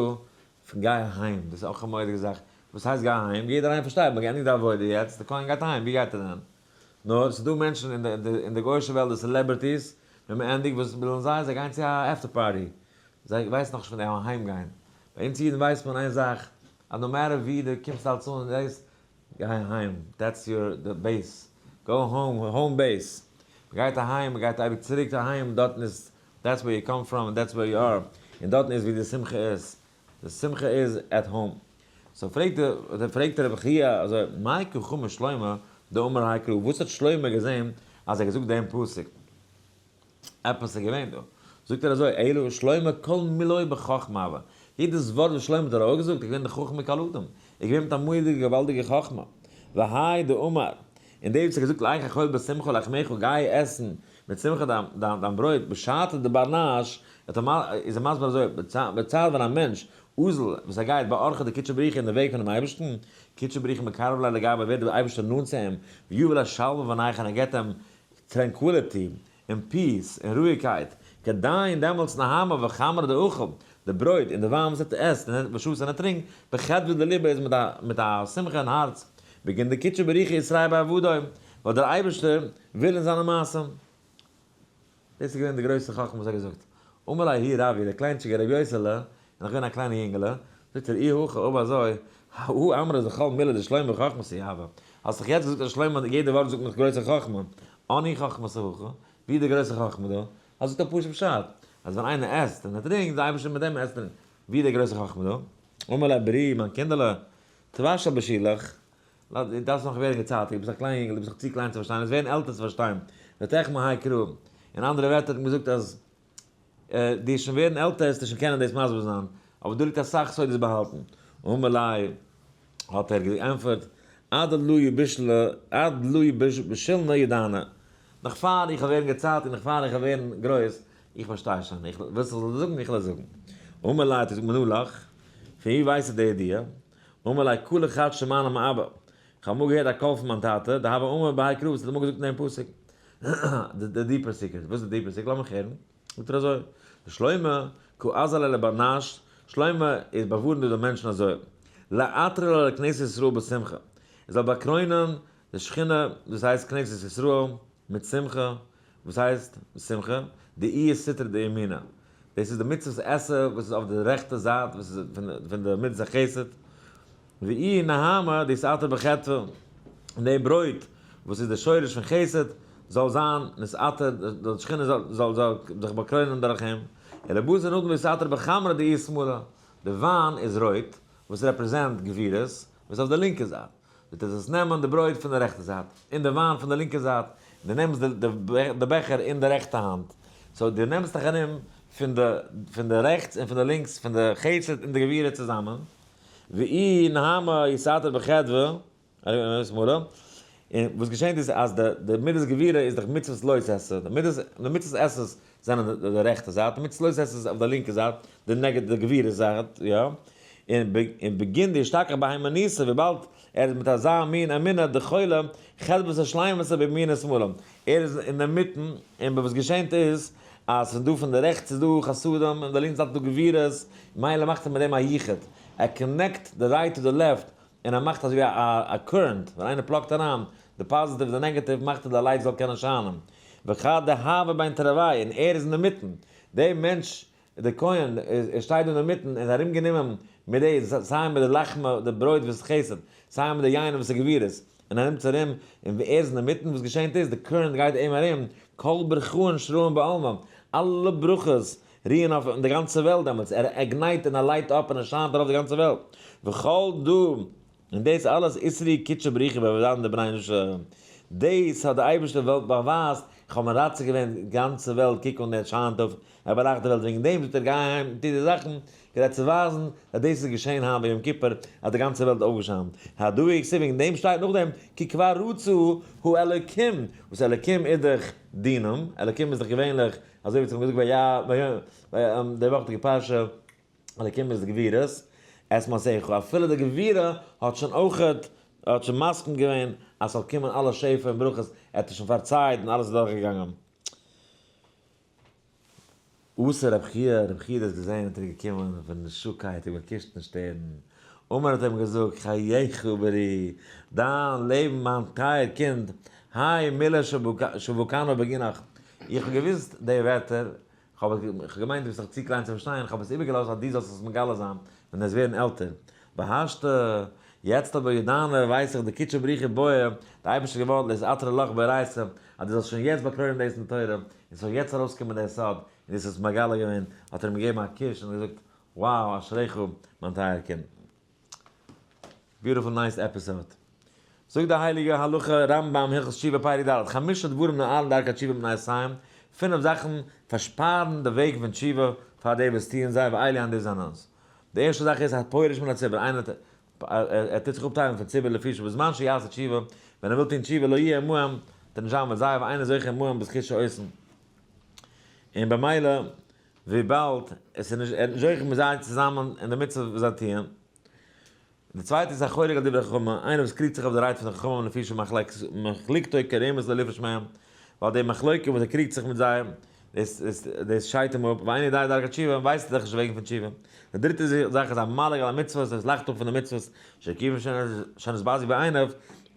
פון גיי אהיים, דאס איז אויך א מורא'דיגע זאך, וואס הייסט גיי אהיים? יעדער איינער פארשטייט, מ'האט געענדיגט די עבודה יעצט, די כהן גייט אהיים, ווי גייט ער דען? נאר ס'איז דא מענטשן אין די גוי'אישע וועלט, די celebrities, ווען מ'ענדיגט וואס ווילן זיי? זיי גייען צו א after party, זיי ווייסן נאכנישט פון די אהיים גיין. ביי אונז אידן ווייסט מען איין זאך, אז no matter ווי דו קומסט אלץ אן, דאס. גיי אהיים, that's your the base, go home, home base, מ'גייט אהיים, מ'גייט אייביג צוריק אהיים, דארטן איז, that's where you come from and that's where you are, און דארטן איז ווי די שמחה איז, די שמחה איז at home. so פרעגט דער, פרעגט רבי חייא אזוי, מאי קא חמי שלמה דאמר האי קרא, וואס האט שלמה געזען אז ער האט געזאגט דעם פסוק? עפעס איז געווען דא. זאגט ער אזוי, אלא שלמה כל מילוי בחכמה הוה. יעדעס ווארט וואס שלמה האט ארויסגעזאגט איז געווען די חכמה כל אדם. איז געווען מיט א מורא'דיגע געוואלדיגע חכמה. והאי דאמר, און דער וואס האט געזאגט לך אכול בשמחה לחמך, גיי עסן מיט שמחה דיין ברויט, בשעתא דבר נש, איז ער מסביר אזוי, בצד ווען א מענטש, אזל, וואס ער גייט באורחא דקודשא בריך הוא אין די וועג פונעם אייבערשטן, קודשא בריך הוא מקרב ליה לגביה ווערט דער אייבערשטער נאנט צו אים, ויהיב ליה שלוה ונייחא און ער געבט אים tranquility, און peace, און רואיגקייט, כדין דעמאלטס נהמא וחמרא דאכיל, די ברויט און די וויין וואס ער עסט און ושתה און ער טרינקט, בחדוה דליבא איז מיט א שמחה אין הארץ, בגין דקודשא בריך הוא אתרעי בעבדוי, ווייל דער אייבערשטער וויל אין זיינע מעשים. דאס איז געווען די גרויסע חכמה וואס ער האט געזאגט. אמר ליה ההוא רביא, דער קליינטשיגער רבי יוסעלע, איז נאך געווען א קליינע יונגעלע, זאגט ער, אי הכי אויב אזוי, הא אמרת דכל מילי דשלמה חכמתא הוה, האסט דאך יעצט געזאגט אז שלמה יעדע ווארט זאגט מיט גרויסע חכמה, אני חכמתא הכא, ווי איז די גרויסע חכמה דא? האסט געזאגט א פשוט פשט, אז ווען איינער עסט און ער טרינקט, די אייבערשטער מיט דעם עסט און טרינקט, ווי איז די גרויסע חכמה דא? אמר ליה ברי, מיין קינדעלע, תבשל בשילך, דו דארפסט נאך ווערן געצייטיגט, דו ביסט א קליין יונגעל, דו ביסט נאך צו קליין צו פארשטיין, וועסט ווערן עלטער צו פארשטיין, ותחמא האי קרא, אין אנדערע ווערטער האט מען געזאגט אז דו וועסט שוין ווערן עלטער וועסטו שוין קענען דאס מסביר זיין, אבער דא ליגט אסאך סודות באהאלטן. אמר ליה, האט ער געענטפערט, עד לא יבשל עד לא יבשילנא ידענא, נאך פאר איך וועל ווערן געצייטיגט, נאך פאר איך וועל ווערן גרויס, איך פארשטיי שוין, איך ווילסט איך זאל דיר זאגן, איך וועל זאגן. אמר ליה, האט ער געזאגט, מנא לך, פון וואו ווייסטו די ידיעה? אמר ליה, קלא חד שמענא מאבא, כ'האב אמאל געהערט א קול פון מיין טאטע, דהוה אמר בהאי קרא וואס האט אמאל געזאגט אין דעם פסוק. די deeper secret, וואס איז די deeper secret? לאמיך הערן. זאגט ער אזוי, שלמה, קא אזהר ליה לבר נש, שלמה איז באווארנט דא די מענטשן אזוי, לאתרא לכנסת ישראל בשמחה, ער זאל באקרוינען די שכינה, דאס הייסט כנסת ישראל, מיט שמחה, וואס הייסט שמחה? דאיהי סטרא דימינא, דאס איז די מצוות עשה וואס איז אויף די רעכטע זייט, וואס איז פון די מצות החסד, ואיהי נהמא דאתעטר בחדוה, און די ברויט וואס איז די שורש פון חסד, זאל זיין נתעטר, די שכינה זאל זיך באקרוינען דורך אים, ולבתר נאכדעם ואתעטר בחמרא דאיהי שמאלא, די וויין איז רויט, וואס represent גבורות, וואס איז אויף די לינקע זייט. דו טוסט עס נעמען די ברויט פון די רעכטע זייט, און די וויין פון די לינקע זייט, און דו נעמסט די בעכער אין די רעכטע האנט, so דו נעמסט דיך ארום פון די פון די רעכטס און פון די לינקס, פון די חסד און די גבורה צוזאמען, ואיהי נהמא אתעטר בחדוה, און וואס געשענט איז אז די מידת גבורה איז דאך מצוות לא תעשה, די מצוות עשה זענען די רעכטע זייט, די מצוות לא תעשה איז אויף די לינקע זייט, די נגד די גבורה זייט, יא, און בגין דאשתכח בהימנותא, וויבאלד ער איז מיט אזא מין אמונה דכולא חדוותא שלימתא בימינא ושמאלא, ער איז אינדערמיטן, און וואס געשענט איז אז פון דא פון די רעכטס איז דא חסדים און די לינקס זייט איז דא גבורות, מילא מאכט ער מיט דעם א יחוד, ער connect די right to די left, און ער מאכט אזויווי א current, ווען איינער plug ט אריין די positive די negative מאכט ער די light זאל קענען שיינען, וכד דהוה בין תרוייהו, און ער איז אינדערמיטן, דער מענטש דער כהן ער שטייט דא אינדערמיטן און איז ארום גענומען מיט די, סיי מיט די לחמא די ברויט וואס איז חסד, סיי מיט די יין וואס איז גבורות, און ער נעמט עס ארום, און ווי ער איז אינדערמיטן וואס געשענט איז, די current גייט אים ארום, כל ברכאן שרין בעלמא, אלע ברכות רוען אויף די גאנצע וועלט דעמאלטס, ער ignite און ער light up און ער שיינט ארויף די גאנצע וועלט, וכל דא, און דאס אלעס אתרעי קודשא בריך הוא בעבודתן דבני נשא, דאס האט די אייבערשטער וועלט באווייזט, איך האב מרצה געווען די גאנצע וועלט, קוק אן ער שיינט אויף, ער באלייכט די וועלט, וועגן דעם זאגט ער גיי אהיים און טו די זאכן, כדי צו ווייזן אז דאס איז געשען היינט ביי יום כיפור, אז די גאנצע וועלט איז אויפגעשיינט. הדא הוא כתיב, וועגן דעם שטייט נאכדעם, כי כבר רצה ה' אלוקים, וואס אלוקים איז דאך דינים, אלוקים איז דאך געווענליך, אזוי ווי אונז האבן געזאגט ביי די וואכדיגע פרשה, אלוקים איז די גבורות, את מעשיך, אפילו די גבורה האט שוין אויכעט, האט שוין מסכים געווען אז ס'זאל קומען אלע שפע און ברכות, ער האט עס שוין פארצייט און אלעס איז דורכגעגאנגען. אתא רב חייא, רב חייא האט דאס געזען האט ער געקומען ונשקיה האט אים געקושט אין שטערן, אמר האט ער אים געזאגט, חייך ברי, דיין לעבן מיין טייער קינד, האי מילי שבקנא בגינך, איך האב געוואוסט די ווערטער, כ'האב געמיינט דו ביסט נאך צו קליין צו פארשטיין, כ'האב עס איבערגעלאזט אז דו זאלסט עס מגלה זיין ווען דו וועסט ווערן עלטער. והשתא, יעצט אבער ידענא ווייס איך דקודשא בריך הוא בעי, די אייבערשטער האט געוואלט לאתעטרא לך באורייתא, אז דו זאלסט שוין יעצט באקרוינען דאס אין תורה, און ס'זאל יעצט ארויסקומען דער סוד, און דאס האסט מגלה געווען, האט ער אים געגעבן א קוש און געזאגט, wow, אשריך מיין טייער קינד. Beautiful nice episode. זאגט די הייליגע הלכה רמב ם הלכות תשובה פרק ד', חמשה דברים נועלין דרכי תשובה מפני עושיהם, פינף זאכן פארשפארן די וועג פון תשובה פאר די וואס טוען זיי, ואלו הן דאס זענען עס. די ערשטע זאך איז הפורש מן הציבור, איינער ער טוט זיך אפטיילן פון ציבור לפי שבזמן שיעשה תשובה, ווען ער וויל טון תשובה לא יהיה עמהם, וועט ער נישט זיין מיט זיי, ואינו זוכה עמהם בזכות שעושין. און במילא וויבאלד עס איז נישט, ער האט נישט זוכה מיט זיי צוזאמען אין די מצוה וואס זיי טוען. די צווייטע איז החולק על דברי חכמים, איינער וואס קריגט זיך אויף די רייד פון די חכמים לפי שמחלוקתו גורמת לו לפרוש מהם, ווייל די מחלוקה וואס ער קריגט זיך מיט זיי, דאס דאס שיידט אים אפ, ואינו יודע דרכי תשובה, ווייסט ער דאך נישט די וועגן פון תשובה. די דריטע זאך איז המלעיג על המצוות, ער לאכט אפ פון די מצוות, שכיוון שנתבזו בעיניו,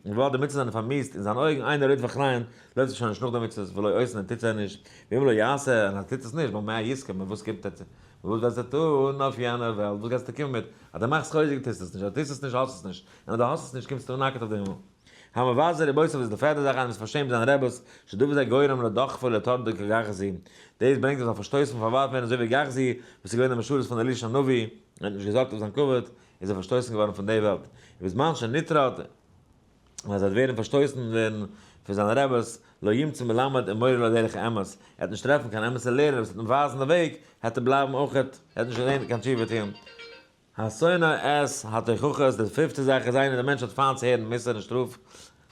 און וויבאלד די מצוות זענען פארמיאוסט אין זיינע אויגן, אינו רודף אחריהן, לויפט ער שוין נישט נאך די מצוות, ולא עושין און טוט זיי נישט, ואם לא יעשה, און אז ער טוט עס נישט, במה יזכה, מיט וואס קומט ער צו, מיט וואס וועסטו טון אויף יענע וועלט, וואס גייסטו קומען מיט, אז דו מאכסט חוזק טוסט עס נישט, אז דו טוסט עס נישט האסט עס נישט, און אז דו האסט עס נישט קומסטו אן נאקעט אויף די הימל. המבזה רבותיו איז די פערטע זאך איינער וואס פארשעמט זיינע רעבעס, שדבר זה גורם לדחפו לטרדו כגחזי, דאס ברענגט אים זאל פארשטויסן און פארווארפן ווערן אזוי ווי גחזי וואס איז געווען דער משרת פון אלישע הנביא, ער האט נישט געזארגט אויף זיין כבוד, איז ער פארשטויסן געווארן פון די וועלט. ובזמן שנטרד, און אז ער וועט ווערן פארשטויסן ווערן פון זיינע רעבעס, לא ימצא מלמד ומורה לו דרך האמת, ער וועט נישט טרעפן קיין אמת'ע לערער וואס וועט אים ווייזן די וועג, העט ער בלייבן אויך, ער וועט נישט לערנען קיין תשובה טון. השונא את התוכחות, די פיפטע זאך איז איינער דער מענטש האט פיינט צו הערן מוסר און שטראף,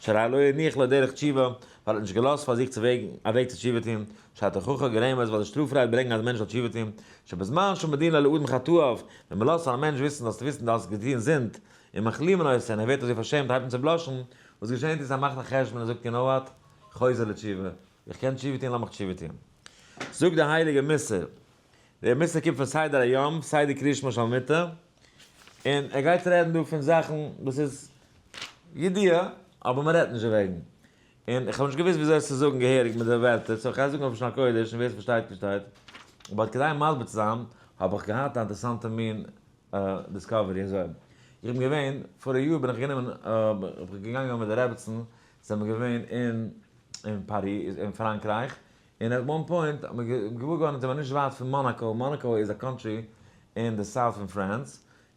שהרי לא הניח לו דרך תשובה, ווייל ער האט נישט געלאזט פאר זיך צו וועגן א וועג צו תשובה טון, שהתוכחה גורמת, ווייל די שטראף רייד ברענגן אז א מענטש זאל תשובה טון, שבזמן שמודיעין לו לאדם חטאיו, ווען מען לאזט פאר א מענטש וויסן זאלסטו וויסן דו האסט געטון זינד, ומכלימין אותו, און ער ווערט אזוי פארשעמט הייבט אן צו blush ן, וואס געשענט איז ער מאכט א חשבון און זאגט you know what, חוזר לתשובה, איך קען תשובה טון לאמיך תשובה טון. זאגט די הייליגע מוסר, דער מוסר קומט פון סדר היום, סדר קריאת שמע שעל מיטה, און ער גייט רעדן דא פון זאכן וואס איז ידיעה, אבער מען רעדט נישט דערוועגן. און איך האב נישט געוואוסט וויאזוי עס צו זאגן געהעריג מיט די ווערטער, so איך גיי זאגן אויף לשון הקודש און ווער עס פארשטייט פארשטייט. But כדי מסביר צו זיין, האב איך געהאט א אינטערעסאנטע מין discovery אזוי. איך בין געווען, פאר א יאר בין איך גענומען, איך בין געגאנגען מיט די רעבעצן, זענען מיר געווען אין אין פאריז, אין פראנקרייך, און at one point האט מען געוואר געווארן אז זיי זענען נישט ווייט פון מאנאקא, מאנאקא איז א country אין די south פון France,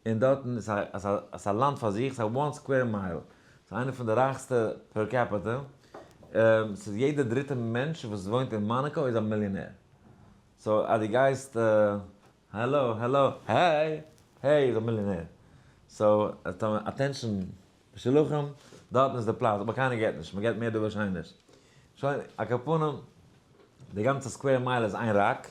און דארטן איז א לאנד פאר זיך, ס'איז א one square mile, ס'איז איינע פון די רייכסטע per capita, ס'איז יעדע דריטע מענטש וואס וואוינט אין מאנאקא איז א מיליאנער, so אז דו גייסט hello hello hey hey איז א מיליאנער, so attention משולחים, דארטן איז די פלאץ, אבער קיינער געט נישט, מען געט מער דא ווארשיינליך. שוין, על כל פנים, די גאנצע square mile איז איין ראק,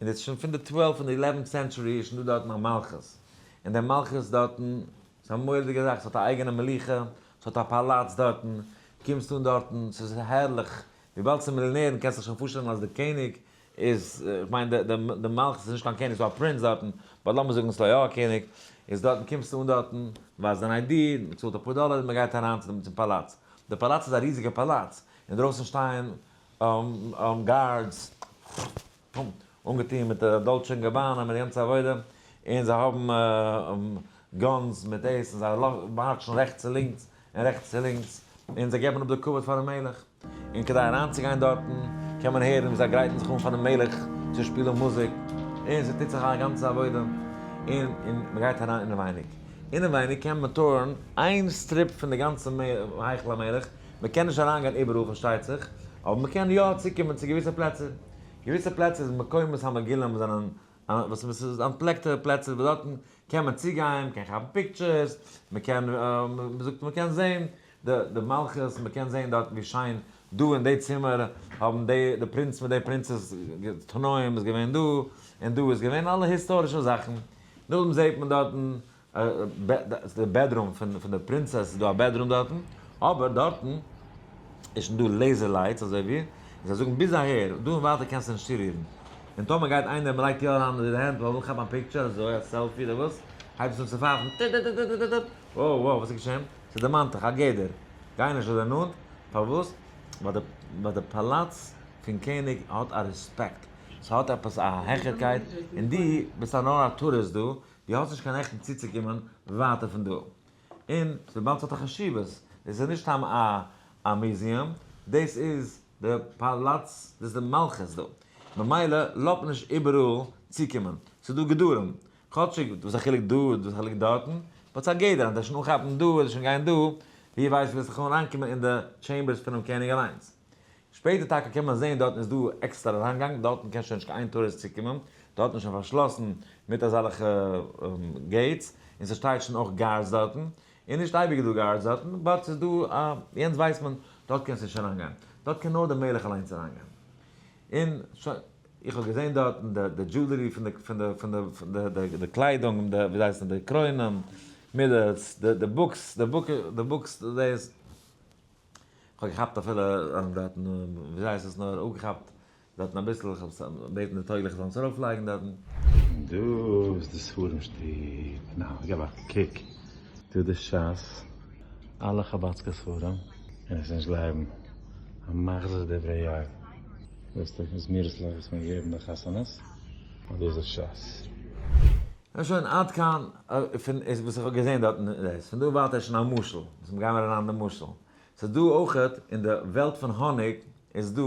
און דאס איז שוין פון די twelfth און די eleventh century איז שוין דא דארטן א מלכות, און די מלכות דארטן, ס'איז א מורא'דיגע זאך, ס'האט א אייגענע מלוכה, ס'האט א פאלאץ דארטן, קומסט אן דארטן, ס'איז הערליך, וויבאלד ס'איז מיליאנערן קענסט דיך שוין פארשטעלן אז די קעניג איז, איך מיין די די מלכות איז נישט קיין קעניג, ס'איז דא א פרינץ דארטן, but לאמיר זאגן ס'איז דא יא א קעניג, איז דארטן קומסטו אן דארטן, ווייזט דיין ID, מ'צאלט אפאר דאלער און מ'גייט אריין צום פאלאץ. די פאלאץ איז א ריזיגע פאלאץ, אינדרויסן שטייען guards, אנגעטון מיט די Dolce און Gabbana מיט די גאנצע עבודה, און זיי האבן guns מיט דאס, און זיי מארטשן רעכטס און לינקס, און רעכטס און לינקס, און זיי געבן אפ די כבוד פארן מלך. און כדי אריינצוגיין דארטן קען מען הערן ווי זיי גרייטן זיך אן פארן מלך צו שפילן מוזיק, און ס'טוט זיך א גאנצע עבודה, און און מ'גייט אריין אינעווייניג. אינעווייניג קען מען tour ן איין strip פון די גאנצע היכל המלך, מ'קען נישט אריינגיין איבעראל פארשטייט זיך, אבער מ'קען יא צוקומען צו געוויסע פלעצער. געוויסע פלעצער איז מקומות המגולים זענען וואס ס'איז אנטפלעקטע פלעצער וואס דארטן קען מען צוגיין, מ'קען כאפן pictures, מ'קען, מ'זאגט מ'קען זען די די מלכות, מ'קען זען דארטן ווי שיין דא אין די צימער האבן די די פרינץ מיט די פרינצעס תנאים איז געווען דא, און דא איז געווען אלע היסטארישע זאכן. נאכדעם זעט מען דארטן די bedroom פון פון די פרינצעס איז דא א bedroom דארטן, אבער דארטן איז שוין דא laser lights אזוי ווי, און זיי זאגן ביז אהער, דא און ווייטער קענסטו נישט צורירן. און טאמער גייט איינער מען לייגט יא אריין די הענט ווייל וויל כאפן א picture אזוי א selfie אדער וואס, הייבט עס אן צו פייפן טוט-טוט-טוט-טוט-טוט-טוט, wow wow וואס איז געשען? ס'דערמאנט דיך א גדר, גיי נישט אזוי נאנט, פארוואס? ווייל די ווייל די פאלאץ פון קעניג האט א רעספעקט, ס'האט עפעס א העכערקייט, און דו ביסט א נאר א טוריסט דא, דו האסט נישט קיין רעכטן צוצוקומען ווייטער פון דא. און וויבאלד ס'האט א חשיבות, דאס איז נישט סתם א א museum, דאס איז די פאלאץ, דאס איז די מלכות דא, ממילא לאזט מען נישט איבעראל צוקומען, ס'איז דא גדרים, כאטשיג וואס א חילוק דא וואס א חילוק דארטן, but ס'איז א גדר, אז דו וועסט שוין אנכאפן דא, וועסט שוין גיין דא, ווער ווייסט וועסט זיך אריינקומען אין די chambers פונעם קעניג אליינס. שפעטער טאקע קען מען זען דארטן איז דא עקסטער אריינגאנג, דארטן קען שוין נישט קיין איין טוריסט צוקומען, דארטן איז שוין פארשלאסן מיט אזעלכע gates, און ס'שטייט שוין אויך guards דארטן, און נישט אייביג איז דא guards דארטן, but ס'איז דא א, יענץ ווייסט מען, דארט קענסטו נישט אריינגיין, דארט קען נאר דער מלך אליינס אריינגיין. און שוין, איך האב געזען דארטן די די jewelry פון די פון די פון די פון די די קליידונג, די ווי הייסט עס די קרוינען, מיט די די books, די book די books דאס, איך האב געכאפט אפילו דארטן, ווי הייסט עס נאר, אפגעכאפט דארטן אביסל, איך האב עס בעטן די טויגליכע זאלן עס ארויפלייגן דארטן. און דא איז די ספרים שטוב, נא געב א קוק דא די שס, אלע חבדסקע ספרים, און עס איז נישט גלייבן, א מחזור דברי יואל. דאס איז זמירות'לעך וואס מען געבן ביי חתונות, און דא איז די שס. נו שוין, עד כאן פון וואס איך האב געזען דארטן איז דאס, פון דא ווייטער איז שוין א משל, וואס מיר גיימער אריין אין די משל. ס'איז דא אויכעט אין די וועלט פון האניג איז דא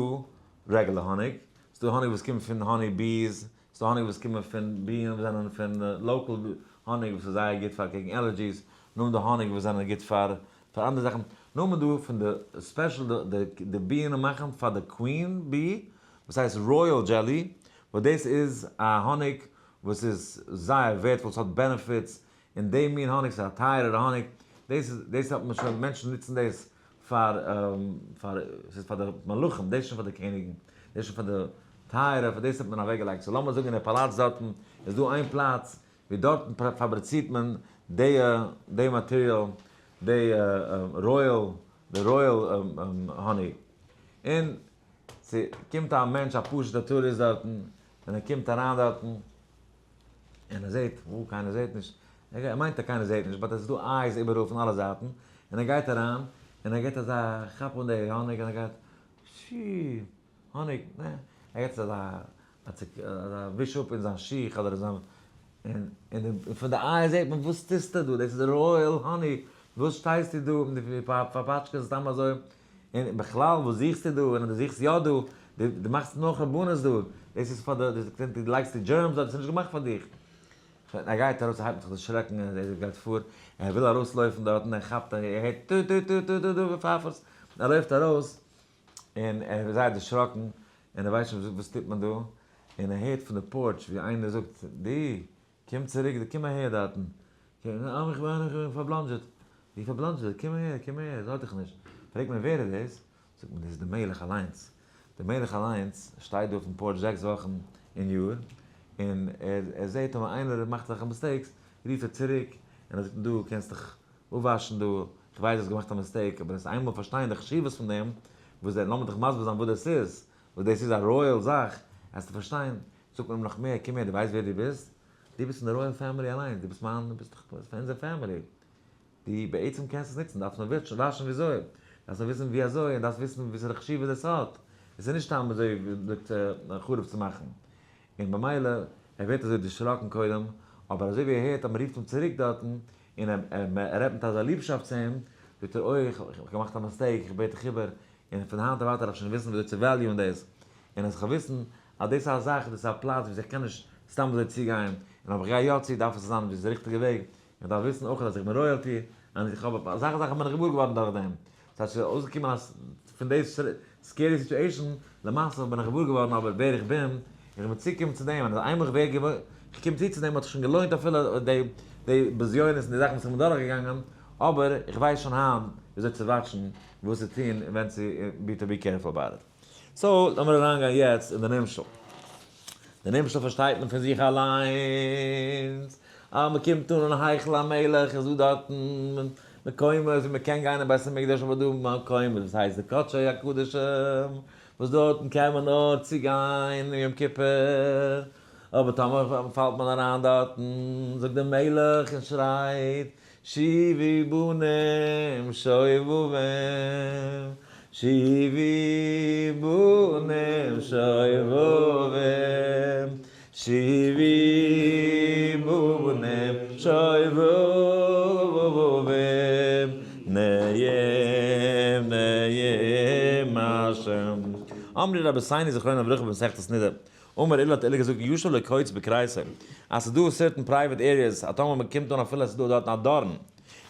רעגולער האניג, ס'איז דא האניג וואס קומט פון honey bees, ס'איז דא האניג וואס קומען פון ביען וואס זענען פון local האניג וואס איז זייער גוט פאר קעגן allergies, נאכדעם די האניג וואס זענען גוט פאר פאר אנדערע זאכן, נאכדעם איז דא פון די special די די ביען מאכן פאר די queen bee וואס הייסט royal jelly וואס דאס איז א האניג וואס איז זייער ווערדפול ס'האט benefits און די מין האניג ס'איז א טייערערע האניג דאס איז דאס האט מען שוין מענטשן נוצן דאס פאר פאר ס'איז פאר די מלכים דאס איז שוין פאר די קעניגן דאס איז שוין פאר די טייערע פאר דאס האט מען אוועק געלייגט so לאמיר זאגן אין די פאלאץ דארטן איז דא איין פלאץ ווי דארטן פאבריצירט מען די די מאטעריאל די royal די royal האניג און ס'קומט א מענטש א פשוט'ע טוריסט דארטן און ער קומט אריין דארטן און ער זעט, וואו קיינער זעט נישט, ער מיינט אז קיינער זעט נישט, but עס איז דא eyes איבעראל פון אלע זייטן, און ער גייט אריין, און ער געט אזא כאפ אן די האניג און ער גייט, שי, האניג, נע, ער געט עס אזא אזא וויש אפ אין זיין שיך אדער אין זיין, און און פון די eyes זעט מען וואס טוסטו דא, דאס איז royal האניג, וואס שטייסטו דא און דו פארפאטשקעסט סתם אזוי, און בכלל וואס זוכסטו דא, און אז דו זוכסט יא דא, דו מאכסט נאר חורבנות דא, דאס איז פאר די, דו לייגסט די germs דארט, דאס איז נישט געמאכט פאר דיך. שוין, ער גייט ארויס, ער הייבט זיך דערשרעקן, ער זעט וואס גייט פאר, ער וויל ארויסלויפן דארטן, ער כאפט, ער הערט טו טו טו טו טו טו פייפערס, ער לויפט ארויס, און ער איז זייער דערשראקן, און ער ווייסט נישט וואס טוט מען דא, און ער הערט פון די porch ווי איינער זאגט, דו, קום צוריק דו קום אהער דארטן. אה איך בין איך בין פארבלאנדזשעט. ווי פארבלאנדזשעט? קום אהער קום אהער זארג דיך נישט. פרעגט מען ווער איז דאס? זאגט מען דאס איז די מלך אליינס. די מלך אליינס שטייט דא אויפן porch זעקס וואכן אין יאר, און ער ער זעט אויב איינער מאכט אזעלכע mistakes רופט ער צוריק און ער זאגט אים דו קענסט דיך אפוואשן דא, איך ווייס דו האסט געמאכט א mistake אבער עס איינמאל פארשטיין די חשיבות פון דעם, וואס דער לאמיר דיך מסביר זיין וואס דאס איז, וואס דאס איז א royal זאך, וועסטו פארשטיין. זאגט מען אים נאך מער, קום הער, דו ווייסט ווער דו ביסט? דו ביסט פון די royal family אליינס, דו ביסט מיין, דו ביסט דאך פון אונזער family. דו בעצם קענסט עס נוצן, דארפסט נאר וואשן וויאזוי, דארפסט נאר וויסן ווי אזוי, און דארפסט וויסן וואסערע חשיבות עס האט. עס איז נישט סתם אזוי ווי מ'זאגט חרוב צו מאכן. און במילא, ער ווערט אזוי דערשראקן קודם, אבער אזוי ווי ער הערט אז מ'רופט אים צוריק דארטן, און ער רעדט מיט אזא ליבשאפט צו אים, זאגט ער, אוי, איך האב געמאכט א mistake, איך בעט דיך איבער, און פון היינט און ווייטער דארף איך שוין וויסן וויאזוי צו value ען דאס, און אז איך וועל וויסן אז דאס איז א זאך, דאס איז א פלאץ וואו איך קען נישט סתם אזוי צוגיין, און אויב איך גיי יא צו דארף עס זיין די ריכטיגע וועג, איך דארף וויסן אויך אז איך בין royalty, און איך האב אסאך זאכן בין איך געוואר געווארן דורך דעם, ס'הייסט ס'איז אויסגעקומען אז פון די scary situation למעשה בין איך געוואר געווארן אבער ווער איך בין, איך בין צוגעקומען צו דעם, און אז איינמאל איך ווער געוואר, איך קום צו צו דעם האט זיך שוין געלוינט אפילו די די בזיונות און די זאכן וואס איך בין דורכגעגאנגען, אבער איך ווייס שוין היינט וויאזוי צו watch ן, וואס צו טון און ווען צו be to be careful about it. so לאמיר אריינגיין יעצט אין די נמשל. די נמשל פארשטייט מען פון זיך אליינס, אז מען קומט אן אין היכל המלך איז דא דארטן מקומות ווי מען קען גיין אין בית המקדש אבער דא מקומות וואס הייסט די קדשי הקדשים וואס דארטן קען מען נאר צוגיין יום כיפור, אבער טאמער פאלט מען אריין דארטן זאגט דער מלך און שרייט שובו בנים שובבים, שובו בנים שובבים, שובו בנים שובבים. אמרי רבותינו זכרונם לברכה במסכת נדה, אמר עולא האט עולא געזאגט ישוב לקוץ בכריסו, אז ס'איז דא certain private areas אז טאמער מ'קומט אן אפילו עס איז דא דארטן א דארן,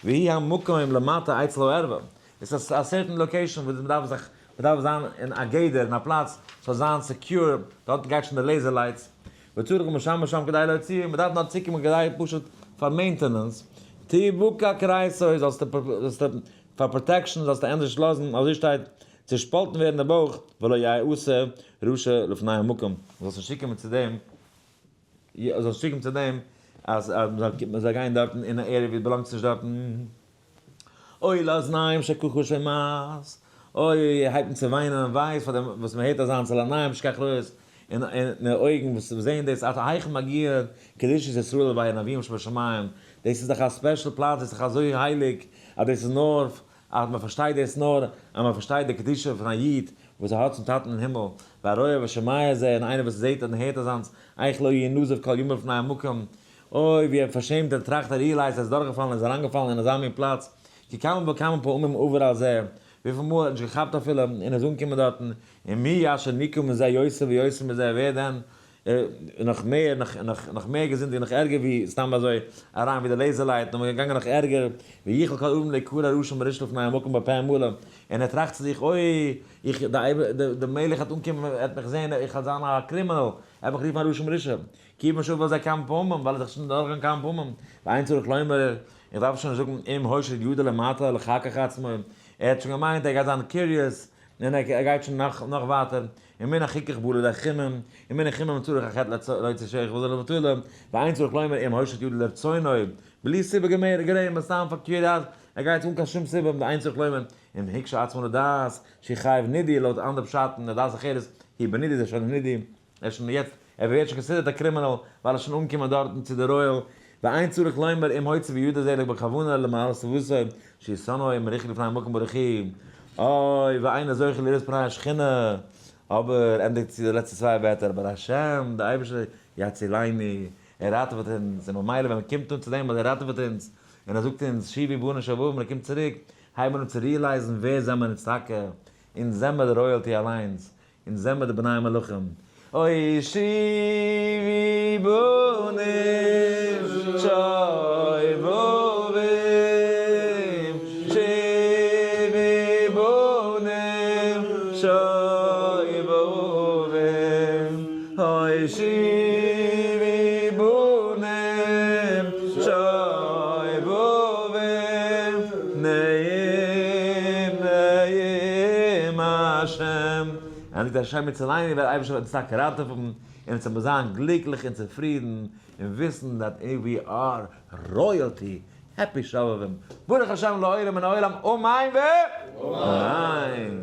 והיא המקום למטה אצל הערווה, עס איז א certain location וואס מ'דארף זיך, מ'דארף זיין אין א גדר, אין א פלאץ ס'זאל זיין secure, דארטן גייט שוין די laser lights, וצריך משם ושם כדי להוציאו, מ'דארף נאר צוקומען כדי פשוט פאר maintenance, תבקע כריסו זאלסטו פאר protection זאלסטו ענדערש לאזן, אזוי שטייט, צעשפאלטן ווערן די בויך, ולא יעשה רשע לפני המקום, זאלסט נישט צוקומען צו דעם, זאלסט צוקומען צו דעם אז מען זאל גיין דארטן אין א area ווי דו באלאנגסט נישט דארטן. אוי לאזניים שככה שומעת, אוי הייבט אן צו וויינען און וויי איז פאר דעם וואס מען הערט אזאנס על עיניים שכך רואות, און די אויגן וואס זעען דאס עד היכן מגיע קדושת ישראל לבית הנביאים שבשמים, דאס איז דאך א special פלאץ, דאס איז דאך אזוי הייליג אז דאס איז נאר אז מען פארשטייט דאס נאר אז מען פארשטייט די קדושה פון א איד וואס ער האט צום טאטן אין הימל, והרואה ושומע זה, און איינער וואס זעט און הערט אזאנס, איך לא יהיה נזוף כל ימיו לפני המקום, אוי ווי ער פארשעמט ער טראכט ער realize ט ער איז דורכגעפאלן ער איז אריינגעפאלן אין אזא מין פלאץ, כי כמה וכמה פעמים עבר על זה, וויפיל מאל ער האט נישט געכאפט אפילו און איז אנגעקומען דארטן, און מי אשר נקרא מזה יותר ויותר מזה, ווער דען נאך מער, נאך מער געזינדיגט, נאך ערגער ווי סתם אזוי אריין ווי די laser light, נאר מען געגאנגען נאך ערגער, ויכל כל אדם להיקרא רשע מרושע לפני המקום בפה מלא, און ער טראכט צו זיך, אוי, איך, די מלך וועט אנקומען, ער וועט מיך זען, איך וועל זיין א criminal, ער וועט מיך רופן א רשע מרושע, כיוון שעבר על זה כמה פעמים, ווייל ער איז דאך שוין דורכגעגאנגען כמה פעמים, ואין צריך לומר, איך דארף שוין נישט זאגן, אם הושיט ידו למטה לחכך עצמו, ער האט שוין געמיינט ער גייט זיין curious, און ער גייט שוין נאך נאך ווייטער, ומן החיכוך בא לידי חימום, ומן החימום צריך החטא להוציא שכך וזה לבטלה, ואין צריך לומר אם הושיט ידו לרצונו, בלי סיבה גורמת, סתם פאר curious, ער גייט אן קיין שום סיבה, ואין צריך לומר אם הקשה עצמו לדעת, שחייב נידוי לויט אנדערע פשטים, לדעת אחרת, היא בנידוי זה שוין נידוי. ער איז שוין יעצט, ער ווערט שוין considered א criminal, ווייל ער איז שוין אנגעקומען דארטן צו די royal, ואין צריך לומר אם הוציא בידו זה בכוונה למעלה סביבתו, שישנאו מרוחק לפני המקום ברוך הוא, אוי ואינו זוכה לראות פני השכינה, אבער ענדיגט צו די לעצטע צוויי ווערטער, אבער השם, דער אייבערשטער, יצילני, ער ראטעוועט אונז, און ממילא ווען מען קומט אן צו דעם אז ער ראטעוועט אונז, און ער זאגט אונז שובו בנים שובבים און ער קומט צוריק, הייבן מיר אן צו realize ן ווער זעמער אונז טאקע, אונז זעמער די royalty אליינס, אונז זעמער די בני מלכים. אוי שובו בנים שובבים, שובו בנים שובבים, אוי שובו בנים שובבים, נעם נעם השם. ענדיגט השם יצילני וועט אייבערשטער וועט אונז טאקע ראטעווען און אונז וועלן זיין גליקליך און צופרידן און וויסן that we are royalty, happy שובבים, ברוך השם לעולם מן העולם אמן ואמן.